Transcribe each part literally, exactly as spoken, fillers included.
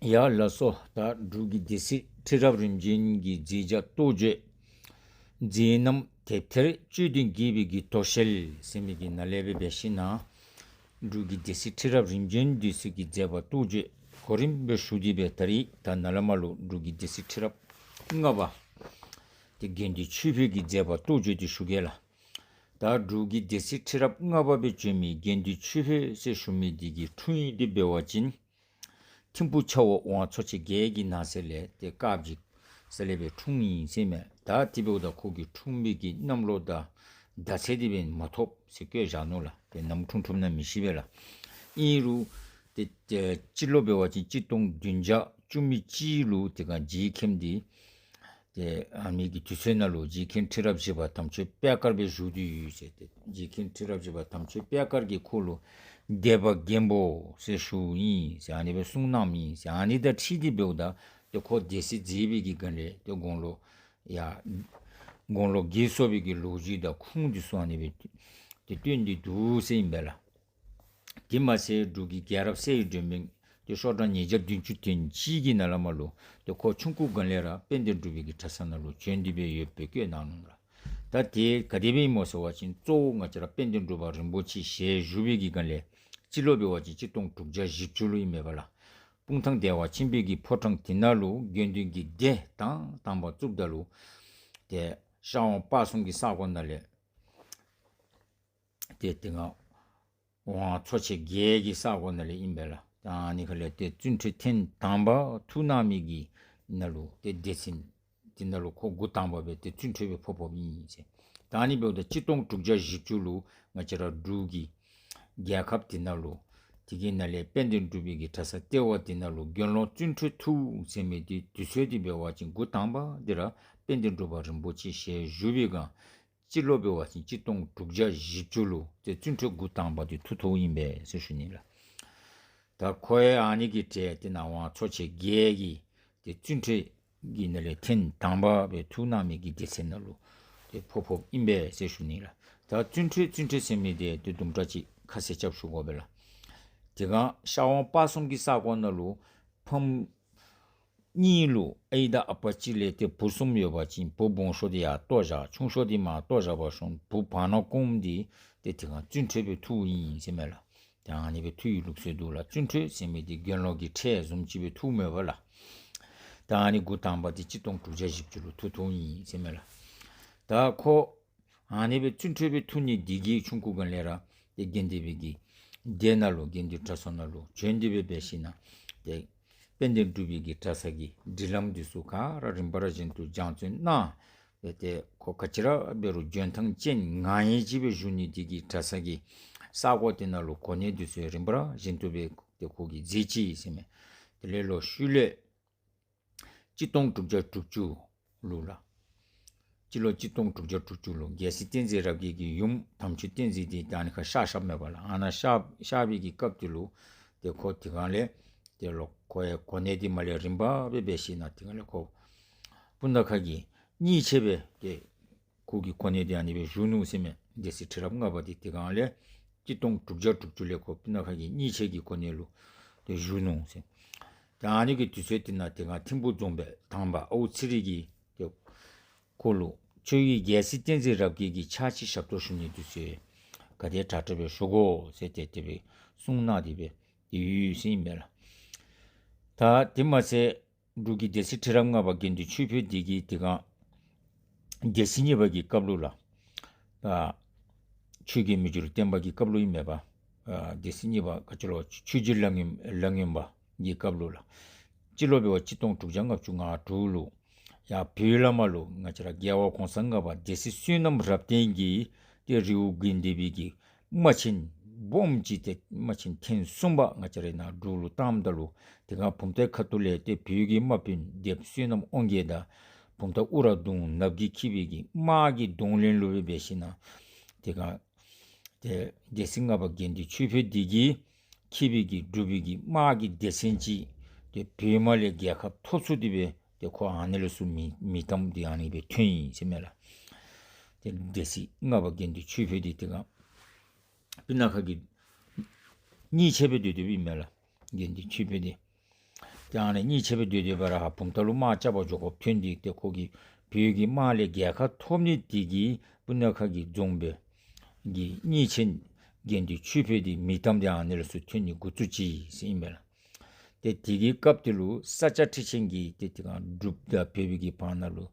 ཡ་ལགས་སོ། ད་འབྲུག་གི་སྡེ་སྲིད་ཁྲི་རབས་རིམ་བྱོན་གྱི་མཛད་བྱ་རྟོགས་བརྗོད། མཛད་རྣམ་དེབ་ཐེར་དཔྱོད་ལྡན་དགྱེས་པའི་གི་དོ་ཤལ་ཟེར་མི་གི་ནང་ལས་སྦེ་འབད་ཞིན་ན་འབྲུག་གི་སྡེ་སྲིད་ཁྲི་རབས་རིམ་བྱོན་འདི་ཚུ་གི་མཛད་པ་རྟོགས་བརྗོད་གོ་རིམ་སྦེ་ཞུ་སྟེ་སྦེ་ད་རིས་ད་ནཱ་ལས་མར་ལུ་འབྲུག་གི་སྡེ་སྲིད་ཁྲི་རབས་ལྔ་པ་ཏེ་དགེ་འདུན་ཆོས་འཕེལ་གྱི་མཛད་པ་རྟོགས་བརྗོད་འདི་ཞུ་གེ་ལགས། ད་འབྲུག་གི་སྡེ་སྲིད་ཁྲི་རབས་ལྔ་པ་སྦེ་བྱོན་མི་དགེ་འདུན་ཆོས་འཕེལ་ཟེར་ཞུ་མི་འདི་གི་འཁྲུངས་ཡུལ་འདི་འབད་བ་ཅིན་ཐིམ་ཕུག་ཆ་འོག་ཝང་ཚོ་ཆེན་བརྒྱད་ཀྱི་ནང་གསེས་ལས་ཏེ་དཀར་སྦིས་ས་ལས་སྦེ་འཁྲུངས་ཡི་ཟེར་མས། ད་དེ་འབདཝ་ད་ཁོ་གི་འཁྲུངས་པའི་གི་གནམ་ལོ་དང་ཟླ་ཚེས་འདི་སྦེ་མ་ཐོབ་ཟེར་བཀོད་བཞག་ནུག་ལགས། ཏེ་ནམ་འཁྲུངས་འཁྲུངསམ་ནང་མི་ཤེས་པས་ལགས། ཨིན་རུང་ཏེ་ཏེ་སྤྱི་ལོ་འབད་བ་ཅིན་གཅིག་སྟོང་བདུན་བརྒྱ་བཅུ་མེད་གཅིག་ལུ་དེ་སྒང་རྗེ་མཁན་འདི་ཏེ་ཨ་ནི་གི་དུས་ཚོད་ནང་ལུ་རྗེ་མཁན་ཁྲི་རབས་བཞི་པ་དམ་ཆོས་པད་དཀར་སྦེ་བཞུགས་ཏེ་ཡོད་ཟེར། ཏེ་རྗེ་མཁན་ཁྲི་རབས་བཞི་པ་དམ་ཆོས་པད་དཀར་གྱིས་ཁོ་ལུ་སྡེ་པ་རྒན་པོ་ཟེར་ཞུཝ་ཨིན་ཟེར་ཨ་ནི་སྦེ་གསུངས་གནངམ་ཨིན་ཟེར། ཨ་ནི་དང་འཁྲིལ་ཏེ་འབདཝ་ད་ཏེ་ཁོ་སྡེ་སྲིད་མཛད་པའི་གི་སྒང་ལས་ཏེ་དགུང་ལོ་ཡ་དགུང་ལོ་བརྒྱད་སོང་བའི་གི་ལོ་རྒྱུས་དང་ཁུངས་འདི་ཚུ་ཨ་ནི་སྦེ་ཏེ་སྟོན་ཏེ་འདུག་ཟེར་ཨིན་པས་ལགས། དེ་མ་ཚད་འབྲུག་གི་རྒྱལ་རབས་གསལ་བའི་སྒྲོན་མེ་ཏེ་ཤོག་གྲངས་ཉིས་བརྒྱ་བདུན་ཅུ་དོན་གཅིག་གི་ནང་ལས་མར་ལུ་ཏེ་ཁོ་ཆུང་ཀུའི་སྒང་ལས་ར་དཔལ་ལྡན་འབྲུག་པའི་གི་གྲྭ་ཚང་ནང་ལུ་བྱོན་ཏེ་སྦེ་ཡོདཔ་སྦེ་བཀོད་གནང་ནུག་ལགས། ད་དེ་ག་དེ་སྦེ་ཨིན་མོ་ཟེར་བ་ཅིན་གཙོ་བོ་ང་བཅས་ར་དཔལ་ལྡན་འབྲུག་པ་རིན་པོ་ཆེ་ཞལ་བཞུགས་པའི་གི་སྒང་ལས་སྤྱི་ལོ་འབད་བ་ཅིན་གཅིག་སྟོང་དྲུག་བརྒྱ་བཞི་བཅུ་ལུ་ཨིན་མས་པ་ལགས། སྤུངས་ཐང་བདེ་བ་ཆེན་པོའི་གི་ཕོ་བྲང་དེ་ནང་ལུ་དགེ་འདུན་གྱི་སྡེ་དང་དང་པ་བཙུགསཔ་ད་ལུ་ཏེ་ཤར་ཝང་སྤ་གསུམ་གྱི་ས་གོ་ནང་ལས་ཏེ་དེ་སྒང་ཝང་ཚོ་ཆེན་བརྒྱད་ཀྱི་ས་གོ་ནང་ལས་ཨིན་པས་ལགས། ད་ཨ་ནི་ཁ་ལས་ཏེ་བཙུན་ཁྲོལ་ཐེངས་དང་པ་ཐུགས་གནང་མི་གི་ནང་ལུ་ཏེ་སྡེ་ཚན་དེ་ནང་ལུ་ཁོ་འགོ་དང་པ་སྦེ་ཏེ་བཙུན་ཁྲོལ་སྦེ་ཕོག་ཕོགཔ་ཨིན་ཟེར། ད་ཨ་ནི་འབདཝ་ད་གཅིག་སྟོང་དྲུག་བརྒྱ་བཞི་བཅུ་ལུ་ང་བཅས་ར་འབྲུག་གི་རྒྱལ་ཁབ་དེ་ནང་ལུ་དེ་གི་ནང་ལས་དཔལ་ལྡན་འབྲུག་པའི་གི་གྲྭ་ས་ལྟེ་བ་དེ་ནང་ལུ་དགེ་སློང་བཙུན་ཁྲོལ་ཐུགས་ཟེར་མི་འདི་དུས་ཚོད་འདི་འབད་བ་ཅིན་འགོ་དང་པ་འདི་ར་དཔལ་ལྡན་འབྲུག་པ་རིན་པོ་ཆེ་ཞལ་བཞུགས་པའི་སྒང་སྤྱི་ལོ་འབད་བ་ཅིན་གཅིག་སྟོང་དྲུག་བརྒྱ་བཞི་བཅུ་ལུ་ཏེ་བཙུན་ཁྲོལ་འགོ་དང་པ་འདི་ཐུགས་ཐོབ་ཨིན་པས་ཟེར་ཞུ་ནི་ལགས། ད་ཁོ་ཡང་ཨ་ནི་གི་གྲས་ཏེ་ནཱ་ཝང་ཚོ་ཆེན་བརྒྱད་ཀྱི་ཏེ་བཙུན་ཁྲོལ་གྱི་ནང་ལས་ཐེངས་དང་པ་སྦེ་ཐུགས་གནང་མི་གི་སྡེ་ཚན་ནང་ལུ་ཏེ་ཕོག་ཕོགཔ་ཨིན་པས་ཟེར་ཞུ་ནི་ལགས། ད་བཙུན་ཁྲོལ་བཙུན་ཁྲོལ་ཟེར་མི་འདི་ཏེ་དུམ་གྲ་ཅིག་ཁ་གསལ་རྐྱབ་ཞུ་དགོ་པས་ལགས། དེ་སྒང་ཤར་ཝང་སྤ་གསུམ་གྱི་ས་གོ་ནང་ལུ་ཕམ་གཉིས་ལུ་ཨའི་དང་ཨ་པ་གཅིག་ལས་ཏེ་བུ་གསུམ་ཡོད་པ་ཅིན་བུ་སྦོམ་ཤོས་འདི་ཡར་བཏོག་བཞག། ཆུང་ཤོས་འདི་མར་བཏོག་བཞག་པར་སོང་། བུ་བར་ན་ཀོམ་འདི་ཏེ་དེ་སྒང་བཙུན་ཁྲོལ་སྦེ་ཐུགཔ་ཨིན་ཟེར་མས་ལགས། ཏེ་ཨ་ནི་སྦེ་ཐུག་པའི་ལུགས་སྲོལ་འདུག་ལགས། བཙུན་ཁྲོལ་ཟེར་མི་འདི་དགེ་སློང་གི་ཁྲལ་བཟུམ་ཅིག་སྦེ་ཐུགཔ་མས་པ་ལགས། ཏེ་ཨ་ནི་འགོ་དང་པ་འདི་གཅིག་སྟོང་དྲུག་བརྒྱ་བཞི་བཅུ་ལུ་ཐུགས་ཐུགཔ་ཨིན་ཟེར་མས་ལགས། ད་ཁོ་ཨ་ནི་སྦེ་བཙུན་ཁྲོལ་སྦེ་ཐུག་ནི་འདི་གིས་ཆུང་ཀུའི་སྒང་ལས་ར་ཏེ་དགེ་འདུན་པའི་གི་སྡེ་ནང་ལུ་དགེ་འདུན་གྲྭ་ཚང་ནང་ལུ་བྱོན་ཏེ་སྦེ་འབད་ཞིན་ན་ཏེ་དཔལ་ལྡན་འབྲུག་པའི་གི་གྲྭ་ཚང་གི་སྒྲིག་ལམ་འདི་ཚུ་ག་ར་རིམ་པ་བཞིན་དུ་སྦྱང་བརྩོན་གནང་སྦེ་ཏེ་ཁོ་ག་ཅི་ར་འབད་རུང་འཇོན་ཐང་ཅན་ངང་ཡིད་ཅིག་སྦེ་བཞུགས་ནི་འདི་གིས་གྲྭ་ཚང་གི་ས་གོ་དེ་ནང་ལུ་གོ་གནས་འདི་ཚུ་རིམ་པ་བཞིན་དུ་སྦེ་ཏེ་ཁོ་གིས་མཛད་ཅི་ཟེར་མས། དེ་ལས་ལོག་ཤུལ་ལས་གཅིག་སྟོང་དྲུག་བརྒྱ་དྲུག་ཅུ་ལུ་ལགས། སྤྱི་ལོ་གཅིག་སྟོང་དྲུག་བརྒྱ་དྲུག་ཅུ་ལུ་རྒྱལ་སྲས་བསྟན་འཛིན་རབ་རྒྱས་ཀྱི་ཡུམ་དམ་ཆོས་བསྟན་འཛིན་འདི་ད་ཨ་ནི་ཁར་གཤགས་གཤགསཔ་མས་པ་ལགས། ཨ་ནཱ་གཤགས་གཤགས་པའི་གི་སྐབས་དེ་ལུ་ཏེ་ཁོ་དེ་སྒང་ལས་ཏེ་ལོག་ཁོ་ཡང་གོ་གནས་འདི་མར་ལས་རིམ་པ་སྦེ་འབད་ཞིན་ན་དེ་སྒང་ལས་ཁོ་སྤུ་ན་ཁ་གི་གཉེར་ཆེན་སྦེ་ཏེ་ཁོ་གི་གོ་གནས་འདི་ཨ་ནི་སྦེ་བཞུགས་ནུག་ཟེར་མས། སྡེ་སྲིད་ཁྲི་རབས་ལྔ་པ་འདི་དེ་སྒང་ལས་གཅིག་སྟོང་དྲུག་བརྒྱ་དྲུག་ཅུ་ལས་ཁོ་སྤུ་ན་ཁ་གི་གཉེར་ཆེན་གྱི་གོ་གནས་ལུ་ཏེ་བཞུགས་ནུག་ཟེར། ཏེ་ཨ་ནི་གི་དུས་ཚོད་དེ་ནང་དེ་སྒང་ཐིམ་ཕུག་རྫོང་དཔོན་དང་པ་ཨའུ་ཚེ་རིང་གིས་ཏེ་ཁོ་ལུ་ཁྱོད་ཀྱིས་རྒྱལ་སྲས་བསྟན་འཛིན་རབ་རྒྱས་ཀྱི་ཕྱག་ཕྱི་ཞབས་ཏོག་ཞུ་ནི་འདི་ཚུ་ག་དེ་དྲག་དྲག་སྦེ་ཞུ་དགོ་ཟེར་ཏེ་དེ་སྦེ་གསུངས་གནང་སྟེ་སྦེ་ཏེ་ཡོད་ཟེར་ཨིན་པས་ལགས། ད་དེ་མ་ཚད་འབྲུག་གི་སྡེ་སྲིད་ཁྲི་རབས་ལྔ་པ་དགེ་འདུན་ཆོས་འཕེལ་འདི་གིས་དེ་སྒང་སྡེ་སྲིད་གཉིས་པ་གི་སྐབས་ལུ་ལགས། ད་ཆོས་རྒྱལ་མི་འགྱུར་བརྟན་པ་གི་སྐབས་ལུ་ཨིན་མས་པ། ཨ་སྡེ་སྲིད་གཉིས་པ་ག་ཅི་ལོ་ཆོས་རྗེ་ལ་སྔོན་ལ་སྔོན་པ་གི་སྐབས་ལུ་ལགས། སྤྱི་ལོ་འབད་བ་གཅིག་སྟོང་དྲུག་བརྒྱ་ལྔ་བཅུ་ང་དྲུག་ལུ་ཡར་བོད་ལས་མར་ལུ་ང་བཅས་ར་རྒྱལ་བ་གོང་ས་ལྔ་པ་སྡེ་སྲིད་བསོད་ནམས་རབ་བརྟན་གྱིས་ཏེ་རི་བོ་དགེ་ལྡན་པའི་གི་དམག་ཆེན་སྦོམ་ཅིག་ཏེ་དམག་ཆེན་ཐེངས་གསུམ་པ་ང་བཅས་ར་ནཱ་འབྲུག་ལུ་བཏངམ་ད་ལུ་དེ་སྒང་བུམ་ཐང་ཁ་ཐུག་ལས་ཏེ་བོད་ཀྱི་དམག་དཔོན་སྡེ་པ་བསོད་ནམས་དབང་རྒྱལ་དང་བུམ་ཐང་ཨུ་ར་གདུང་ནབ་ཀྱིས་འཁྱིད་པའི་གི་དམག་གི་གདོང་ལེན་ལུ་སྦེ་འབད་ཞིན་ན་དེ་སྒང་ཏེ་སྡེ་སྲིད་ལྔ་པ་དགེ་འདུན་ཆོས་འཕེལ་འདི་གིས་འཁྱིད་པའི་གི་འབྲུག་པའི་གི་དམག་གི་སྡེ་ཚན་ཅིག་ཏེ་བོད་དམག་ལས་རྒྱལ་ཁ་ཐོབ་ཚུགས་ཏེ་སྦེ་ཏེ་ཁོ་ཨ་ནི་ལས་ཚུར་མི་མི་གཏངམ་འདི་ཨ་ནི་སྦེ་ཐོན་ཡི་ཟེར་མས་ལགས། ཏེ་སྡེ་སྲིད་ལྔ་པ་དགེ་འདུན་ཆོས་འཕེལ་འདི་དེ་སྒང་སྤུ་ན་ཁ་གི་གཉེར་ཆེན་སྦེ་སྡོད་སྡོདཔ་ཨིན་མས་ལགས། དགེ་འདུན་ཆོས་འཕེལ་འདི་ ཏེ་ཨ་ནི་གཉིས་ཆ་སྦེ་སྡོད་སྡོད་པ་ར་ཧ་བུམ་ཐང་ལུ་དམག་རྐྱབ་པར་འགྱོ་དགོཔ་ཐོན་ཏེ་ཏེ་ཁོ་གིས་བོད་ཀྱི་དམག་ལས་རྒྱལ་ཁ་ཐོབ་ནི་དེ་གིས་སྤུ་ན་ཁ་གི་རྫོང་དཔོན་གྱིས་གཉེར་ཆེན་དགེ་འདུན་ཆོས་འཕེལ་དེ་མི་གཏམ་དེ་ཨ་ནི་ལས་ཚུར་ཐོན་ནི་འགོ་བཙུགས་ཅི་ཟེར་ཨིན་པས་ལགས། ཏེ་དེ་གི་སྐབས་དེ་ལུ་ས་སྐྱ་ཁྲི་ཆེན་གྱིས་ཏེ་དེ་སྒང་འབྲུག་དང་བོད་ཀྱི་བར་ན་ལུ་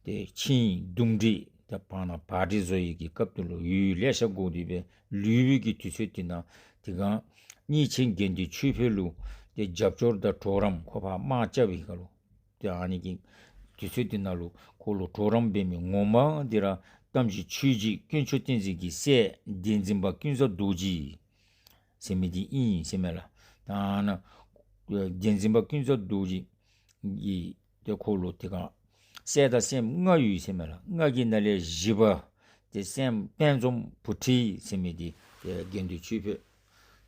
ཏེ་ཆིངས་འདུམ་འགྲིག་དང་བར་ན་བར་འགྲིག་བཟོ་ཡི་གི་སྐབས་དེ་ལུ་ཡུན་ལེ་ཤ་འགོར་ཏེ་སྦེ་ལུས་པའི་གི་དུས་ཚོད་དེ་ནང་དེ་སྒང་གཉེར་ཆེན་དགེ་འདུན་ཆོས་འཕེལ་ལུ་ཏེ་རྒྱབ་སྐྱོར་དང་གྲོགས་རམ་ཁོ་ཕར་དམག་རྐྱབ་པའི་སྐབས་ལུ་ཏེ་ཨ་ནི་གི་དུས་ཚོད་དེ་ནང་ལུ་ཁོ་ལུ་གྲོགས་རམ་འབད་མི་ངོ་མ་འདི་ར་རྟ་མགྲིན་ཆོས་རྗེ་དཀོན་མཆོག་བསྟན་འཛིན་གྱི་སྲས་གདན་འཛིན་པ་ཀུན་བཟང་རྡོ་རྗེ་ཟེར་མི་འདི་ཨིན་ཟེར་མས་ལགས། ད་ནཱ་གདན་འཛིན་པ་ཀུན་བཟང་རྡོ་རྗེ་གིས་ཏེ་ཁོ་ལུ་དེ་སྒང་སྲས་དང་སྲསམོ་ལྔ་ཡོད་ཟེར་མས་ལགས། ལྔ་གི་ནང་ལས་བཞི་པ་ཏེ་སྲསམོ་དཔལ་འཛོམས་བུ་ཁྲིད་ཟེར་མི་འདི་ཏེ་དགེ་འདུན་ཆོས་འཕེལ་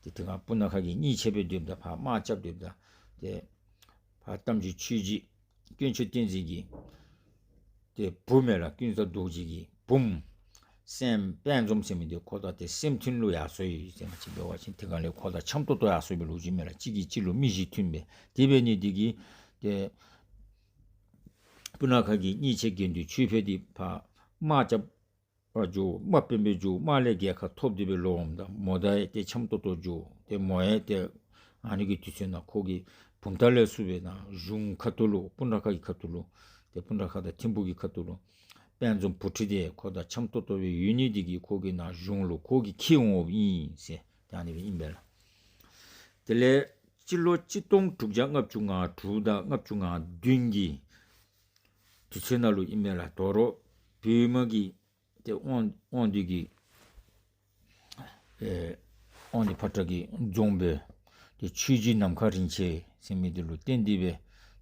ཏེ་དེ་སྒང་སྤུ་ན་ཁ་གི་གཉེར་ཆེན་སྦེ་སྡོདཔ་ད་ཕར་དམག་རྐྱབ་སྡོདཔ་ད་ཏེ་ཕར་རྟ་མགྲིན་ཆོས་རྗེ་དཀོན་མཆོག་བསྟན་འཛིན་གྱི་ཏེ་བུ་མས་ལགས། ཀུན་བཟང་རྡོ་རྗེ་གི་བུམོ་སྲསམོ་དཔལ་འཛོམས་ཟེར་མི་འདི་ཁོ་དང་ཏེ་སྲསམོ་མཐུན་ལུ་ཡར་སོང་ཡི་ཟེར་ང་བཅས་འབད་བ་ཅིན་དེ་སྒང་ལས་ཁོ་དང་འཆམ་ཏོག་ཏོ་ཡར་སོང་བའི་ལོ་རྒྱུས་མས་ལགས། གཅིག་གིས་གཅིག་ལུ་མིག་ཤེས་མཐུན་པས། དེ་འབད་ནི་འདི་གིས་ཏེ་སྤུ་ན་ཁ་གི་གཉེར་ཆེན་དགེ་འདུན་ཆོས་འཕེལ་འདི་ཕར་དམག་རྐྱབ་པར་འགྱོ། དམག་དཔོན་སྦེ་འགྱོ། དམག་ལས་རྒྱལ་ཁ་ཐོབ་སྟེ་སྦེ་ལོག་འོངམ་ད་མོ་དང་ཡང་ཏེ་འཆམ་ཏོག་ཏོ་འགྱོ། ཏེ་མོ་ཡང་ཏེ་ཨ་ནི་གི་དུས་ཚོད་ནང་ཁོ་གིས་བུམ་ཐང་ལས་ཚུར་སྦེ་ནཱ་གཞུང་ཁ་ཐུག་ལུ་སྤུ་ན་ཁ་གི་ཁ་ཐུག་ལུ་ཏེ་སྤུ་ན་ཁ་དང་ཐིམ་ཕུག་གི་ཁ་ཐུག་ལུ་དཔལ་འཛོམས་བུ་ཁྲིད་དེ་ཁོ་དང་འཆམ་ཏོག་ཏོ་སྦེ་ཡོད་ནི་འདི་གིས་ཁོ་གིས་ནཱ་གཞུང་ལུ་ཁོ་གིས་འཁྱིད་འོངམ་ཨིན་ཟེར་ཏེ་ཨ་ནི་སྦེ་ཨིན་པས་ལགས། དེ་ལས་སྤྱི་ལོ་གཅིག་སྟོང་དྲུག་བརྒྱ་ལྔ་བཅུ་ང་དྲུག་དང་ལྔ་བཅུ་ང་བདུན་གྱི་དུས་ཚོད་ནང་ལུ་ཨིན་མས་ལགས། དོ་རུང་བོད་དམག་གིས་ཏེ་དབང་དབང་འདུས་ཀྱི་ཨེ་དབང་འདུས་ཕོ་བྲང་གི་རྫོང་དཔོན་ཏེ་ཆོས་རྗེ་ནམ་མཁའ་རིན་ཆེན་ཟེར་མི་འདི་ལུ་བརྟེན་ཏེ་སྦེ་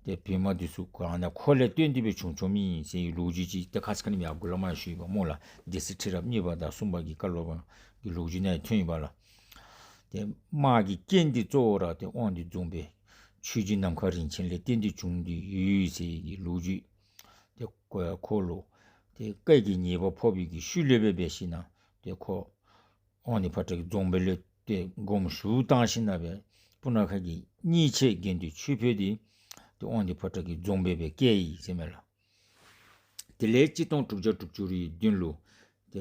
ཏེ་བོད་དམག་འདི་ཚུ་ག་ནི་ཁོ་ལས་བརྟེན་ཏེ་སྦེ་བྱུང་བྱུངམ་ཨིན་ཟེར་བའི་ལོ་རྒྱུས་ཅིག་ཏེ་ཁ་ཙ་ཁ་ཉིནམ་ཡར་འགོ་ལས་མར་ཞུ་ཡི་པ་སྨོ་ལགས། སྡེ་སྲིད་ཁྲི་རབས་གཉིས་པ་དང་གསུམ་པ་གི་བཀའ་སློབ་པ་གི་ལོ་རྒྱུས་ནང་ཐོན་ཡི་པ་ལགས། ཏེ་དམག་གི་རྐྱེན་འདི་གཙོ་བོ་ར་ཏེ་དབང་འདུས་རྫོང་དཔོན་ཆོས་རྗེ་ནམ་མཁའ་རིན་ཆེན་ལས་བརྟེན་ཏེ་བྱུང་སྟེ་ཡོད་ཟེར་བའི་ལོ་རྒྱུས། ཏེ་ཁོ་ཁོ་ལུ་ཏེ་བཀའ་གི་ཉེས་པ་ཕོག་པའི་གི་ཤུལ་ལས་སྦེ་འབད་ཞིན་ན་ཏེ་ཁོ་དབང་འདུས་ཕོ་བྲང་གི་རྫོང་དཔོན་ལས་ཏེ་དགོངསམ་ཞུ་བཏང་ཞིན་ན་སྦེ་སྤུ་ན་ཁ་གི་གཉེར་ཆེན་དགེ་འདུན་ཆོས་འཕེལ་འདི་ཏེ་དབང་འདུས་ཕོ་བྲང་གི་རྫོང་དཔོན་སྦེ་བསྐོས་ཡི་ཟེར་མས་ལགས། དེ་ལས་གཅིག་སྟོང་དྲུག་བརྒྱ་དྲུག་ཅུ་རེ་བདུན་ལུ་ཏེ་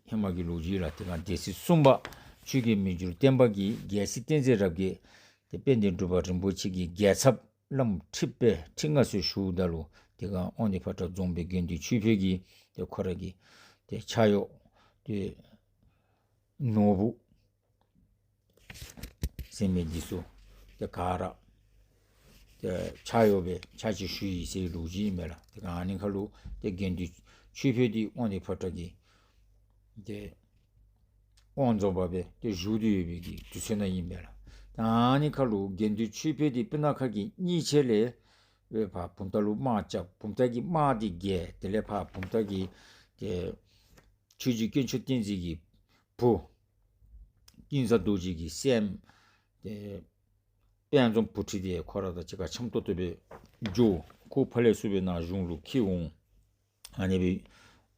ཧེ་མ་གི་ལོ་རྒྱུས་ལགས། དེ་སྒང་སྡེ་སྲིད་གསུམ་པ་ཆོས་རྒྱལ་མི་འགྱུར་བརྟན་པ་གིས་རྒྱལ་སྲས་བསྟན་འཛིན་རབ་རྒྱས་ཏེ་དཔལ་ལྡན་འབྲུག་པ་རིན་པོ་ཆེ་གི་རྒྱལ་ཚབ་བླམ་ཁྲི་པའི་ཁྲི་མངའ་གསོལ་ཞུཝ་ད་ལུ་དེ་སྒང་དབང་འདུས་ཕོ་བྲང་རྫོང་དཔོན་དགེ་འདུན་ཆོས་འཕེལ་གྱིས་ཏེ་ཁོ་ར་གི་ཏེ་ཕྱག་གཡོག་ཏེ་ནོར་བུ་ཟེར་མི་འདི་ཚུ་ཏེ་ག་ར་ཏེ་ཕྱག་གཡོག་སྦེ་ཕྱག་ཕྱིད་ཞུ་ཡི་ཟེར་བའི་ལོ་རྒྱུས་ཨིན་མས་ལགས། དེ་སྒང་ཨ་ནི་ཁར་ལུ་ཏེ་དགེ་འདུན་ཆོས་འཕེལ་འདི་དབང་འདུས་ཕོ་བྲང་གི་ཏེ་དབང་རྫོང་པ་སྦེ་ཏེ་བཞུགས་ཏེ་ཡོད་པའི་གི་དུས་ཚོད་ནང་ཨིན་པས་ལགས། ད་ཨ་ནི་ཁར་ལུ་དགེ་འདུན་ཆོས་འཕེལ་འདི་སྤུ་ན་ཁ་གི་གཉེར་ཆེན་ལས་སྦེ་ཕར་བུམ་ཐང་ལུ་དམག་རྐྱབ། བུམ་ཐང་གི་དམག་འདི་རྒྱལ། དེ་ལས་ཕར་བུམ་ཐང་གི་ཏེ་ཆོས་རྗེ་དཀོན་མཆོག་བསྟན་འཛིན་གྱི་བུ་ཀུན་བཟང་རྡོ་རྗེ་གི་སྲསམོ་ཏེ་དཔལ་འཛོམས་བུ་ཁྲིད་དེ་ཁོ་ར་དང་གཅིག་ཁར་འཆམ་ཏོག་ཏོ་སྦེ་འགྱོ། ཁོ་ཕར་ལས་ཚུར་སྦེ་ནཱ་གཞུང་ལུ་འཁྱིད་འོང་། ཨ་ནི་སྦེ་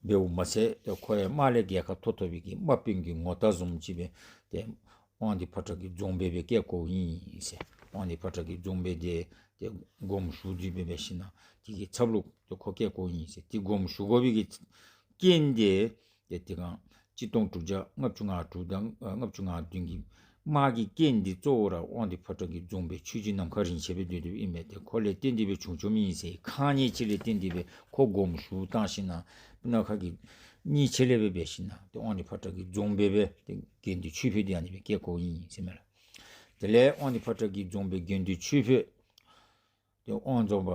འབདཝ་མ་ཚད་ཏེ་ཁོ་ཡང་དམག་ལས་རྒྱལ་ཁ་ཐོབ་ཐོབ་པའི་གི་དམག་དཔོན་གྱི་ངོ་རྟགས་བཟུམ་ཅིག་སྦེ་ཏེ་དབང་འདུས་ཕོ་བྲང་གི་རྫོང་དཔོན་སྦེ་བསྐོ་བསྐོཝ་ཨིན་ཟེར། དབང་འདུས་ཕོ་བྲང་གི་རྫོང་དཔོན་དེ་ཏེ་དགོངསམ་ཞུ་སྟེ་སྦེ་འབད་ཞིན་ན་དེ་གི་ཚབ་ལུ་ཏེ་ཁོ་བསྐོ་བསྐོཝ་ཨིན་ཟེར། ཏེ་དགོངསམ་ཞུ་དགོ་པའི་གི་རྐྱེན་དེ་ཏེ་དེ་སྒང་གཅིག་སྟོང་དྲུག་བརྒྱ་ལྔ་བཅུ་ང་དྲུག་དང་ལྔ་བཅུ་ང་བདུན་གྱི་དམག་གི་རྐྱེན་འདི་གཙོ་བོ་ར་དབང་འདུས་ཕོ་བྲང་གི་རྫོང་དཔོན་ཆོས་རྗེ་ནམ་མཁའ་རིན་ཆེན་སྦེ་སྡོད་སྡོདཔ་ཨིན་མས། ཏེ་ཁོ་ལས་བརྟེན་ཏེ་སྦེ་བྱུང་བྱུངམ་ཨིན་ཟེར་ཁག་ཉེས་ཅིག་ལས་བརྟེན་ཏེ་སྦེ་ཁོ་དགོངསམ་ཞུ་བཏང་ཞིན་ན་སྤུ་ན་ཁ་གི་གཉེར་ཆེན་ལས་སྦེ་འབད་ཞིན་ན་ཏེ་དབང་འདུས་ཕོ་བྲང་གི་རྫོང་དཔོན་སྦེ་ཏེ་དགེ་འདུན་ཆོས་འཕེལ་འདི་ཨ་ནི་སྦེ་བསྐོ་བསྐོཝ་ཨིན་ཟེར་མས་ལགས། དེ་ལས་དབང་འདུས་ཕོ་བྲང་གི་རྫོང་དཔོན་དགེ་འདུན་ཆོས་འཕེལ་ཏེ་དབང་རྫོང་པ་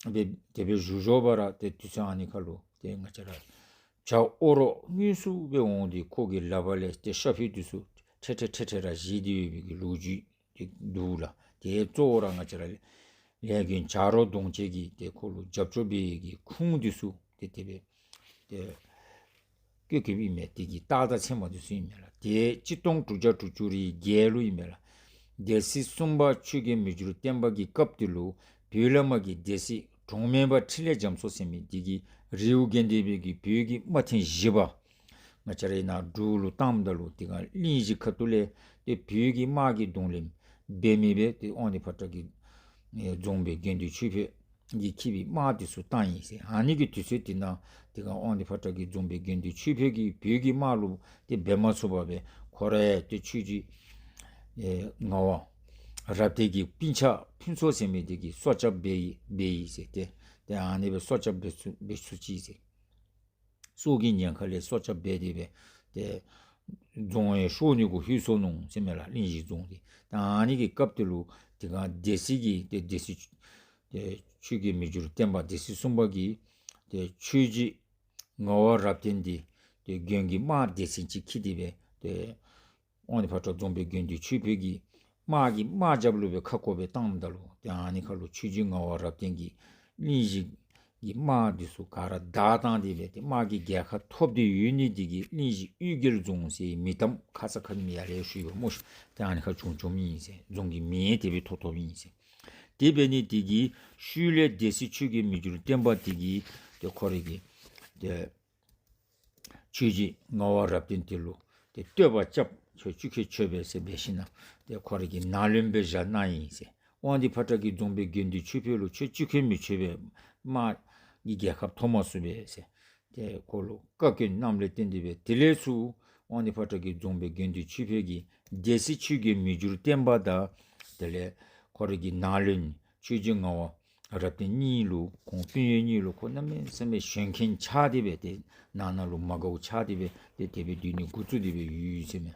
སྦེ་དེ་སྦེ་བཞུགས་བཞུགས་པ་ར་ཏེ་དུས་ཚོད་ཨ་ནི་ཁར་ལུ་ཏེ་ང་བཅས་ར་བྱ་ཨོ་རོག་དངོས་སུ་སྦེ་འོང་སྟེ་ཁོ་གི་ལག་པ་ལས་ཏེ་ཤ་ཕུད་འདི་ཚུ་ཁྲེ་ཁྲེ་ཁྲེ་ཁྲེ་ར་བཞེས་ཏེ་ཡོད་པའི་གི་ལོ་རྒྱུས་ཏེ་འདུག་ལགས། ཏེ་གཙོ་བོ་ར་ང་བཅས་ར་ལས་མགོན་བྱ་རོག་གདོང་ཅན་གྱིས་ཏེ་ཁོ་ལུ་རྒྱབ་སྐྱོར་འབད་བའི་གི་ཁུངས་འདི་ཚུ་ཏེ་དེ་སྦེ་ཏེ་བཀོད་བཀོདཔ་ཨིན་མས། དེ་གི་རྟགས་དང་མཚན་མ་འདི་ཚུ་ཨིན་མས་ལགས། ཏེ་གཅིག་སྟོང་དྲུག་བརྒྱ་དྲུག་ཅུ་རེ་བརྒྱད་ལུ་ཨིན་མས་ལགས། སྡེ་སྲིད་གསུམ་པ་ཆོས་རྒྱལ་མི་འགྱུར་བརྟན་པ་གི་སྐབས་དེ་ལུ་བོད་ལས་མར་གྱི་སྡེ་སྲིད་གྲོང་སྨན་པ་འཕྲིན་ལས་རྒྱ་མཚོ་ཟེར་མི་འདི་གིས་རེའུ་རྒྱན་ལྡན་པའི་གི་བོད་ཀྱི་དམག་ཐེངས་བཞི་པ་ང་བཅས་ར་ཨིན་ན་འབྲུག་ལུ་བཏངམ་ད་ལུ་དེ་སྒང་གླིང་བཞི་ཁ་ཐུག་ལས་ཏེ་བོད་ཀྱི་དམག་གི་གདོང་ལེན་འབད་མི་སྦེ་ཏེ་དབང་འདུས་ཕོ་བྲང་གི་ ཨེ་རྫོང་དཔོན་དགེ་འདུན་ཆོས་འཕེལ་གྱིས་འཁྱིད་པའི་དམག་དེ་ཚུ་བཏང་ཡི་ཟེར། ཨ་ནི་གི་དུས་ཚོད་དེ་ནང་དེ་སྒང་དབང་འདུས་ཕོ་བྲང་གི་རྫོང་དཔོན་དགེ་འདུན་ཆོས་འཕེལ་གྱིས་བོད་ཀྱི་དམག་ལུ་དེ་འབད་མ་ཚུགས་པར་སྦེ་ཁོ་ར་ཏེ་ཆོས་རྗེ་ཨེ་ངག་དབང་རབ་བརྟན་གྱི་སྤུན་ཆ་ཕུན་ཚོགས་ཟེར་མི་དེ་གིས་སྲོག་སྐྱབས་འབད་ཡི་འབད་ཡི་ཟེར། ཏེ་ཏེ་ཨ་ནི་སྦེ་སྲོག་སྐྱབས་འབད་ཚུགས་འབད་ཚུགས་ཅི་ཟེར། སྲོག་གི་ཉེན་ཁ་ལས་སྲོག་སྐྱབས་འབད་དེ་སྦེ་ཏེ་རྫོང་ཡང་ཤོར་ནི་གུ་ལྷོད་སོ་ནུག་ཟེར་མས་ལགས། གླིང་བཞི་རྫོང་དེ། ད་ཨ་ནི་གི་སྐབས་དེ་ལུ་དེ་སྒང་སྡེ་སྲིད་ཀྱིས་ཏེ་སྡེ་སྲིད་ཏེ་ཆོས་རྒྱལ་མི་འགྱུར་བརྟན་པ་སྡེ་སྲིད་གསུམ་པ་གིས་ཏེ་ཆོས་རྗེ་ངག་དབང་རབ་བརྟན་དེ་ཏེ་དགོན་གྱི་དམག་སྡེ་ཚན་ཅིག་འཁྱིད་དེ་སྦེ་ཏེ་དབང་འདུས་ཕོ་བྲང་རྫོང་དཔོན་དགེ་འདུན་ཆོས་འཕེལ་གྱི་དམག་གི་དམག་རྒྱབ་ལུ་སྦེ་ཁ་བསྐོར་སྦེ་བཏངམ་ད་ལུ་ཏེ་ཨ་ནི་ཁར་ལུ་ཆོས་རྗེ་ངག་དབང་རབ་བརྟན་གྱིས་གླིང་བཞི་གི་དམག་འདི་ཚུ་ག་ར་བདའ་བཏང་སྟེ་སྦེ་ཏེ་དམག་གི་རྒྱལ་ཁ་ཐོབ་སྟེ་ཡོད་ནི་འདི་གིས་གླིང་བཞི་གཡུལ་རྒྱལ་རྫོང་ཟེར་མིང་གཏམ་ཁ་ཙ་ཁ་ཉིནམ་ཡར་ལས་ཞུ་ཡི་སྨོ་ཤིག། ཏེ་ཨ་ནི་ཁར་བྱུང་བྱུངམ་ཨིན་ཟེར། རྫོང་གི་མིང་དེ་སྦེ་ཐོབ་ཐོབཔ་ཨིན་ཟེར། དེ་འབད་ནི་འདི་གིས་ཤུལ་ལས་སྡེ་སྲིད་ཆོས་རྒྱལ་མི་འགྱུར་བརྟན་པ་འདི་གིས་ཏེ་ཁོ་རའི་གི་ཏེ་ཆོས་རྗེ་ངག་དབང་རབ་བརྟན་དེ་ལུ་ཏེ་བསྟོད་པ་རྐྱབ། ཁྱོད་ཅི་ཁྱོད་ཆོས་པས་ཟེར་འབད་ཞིན་ན་ཏེ་ཁོ་རའི་གི་ནང་བློན་སྦེ་བཞག་གནང་ཡི་ཟེར། དབང་འདུས་ཕོ་བྲང་གི་རྫོང་དཔོན་དགེ་འདུན་ཆོས་འཕེལ་ལུ་ཁྱོད་ཅི་ཁྱོད་མི་ཆོས་པས། དམག་གི་རྒྱལ་ཁ་ཐོབ་མ་ཚུགས་པས་ཟེར། ཏེ་ཁོ་ལུ་བཀའ་བཀྱོན་གནངམ་ལས་བརྟེན་ཏེ་སྦེ་དེ་ལས་ཚུར་དབང་འདུས་ཕོ་བྲང་གི་རྫོང་དཔོན་དགེ་འདུན་ཆོས་འཕེལ་གྱིས་སྡེ་སྲིད་ཆོས་རྒྱལ་མི་འགྱུར་བརྟན་པ་དང་དེ་ལས་ཁོ་རའི་གི་ནང་བློན་ཆོས་རྗེ་ངག་དབང་རབ་བརྟན་གཉིས་ལུ་ཁོང་སྤུན་ཡོན་གཉིས་ལུ་ཁོ་གནམ་མེད་ས་མེད་གཞོན་མཁན་ཆགས་ཏེ་སྦེ་ཏེ་ནང་ན་ལུ་མ་དགའཝ་ཆགས་ཏེ་སྦེ་ཏེ་དེ་སྦེ་སྡོད་ནི་འགོ་བཙུགས་ཏེ་སྦེ་ཡོད་ཡོད་ཟེར་མས།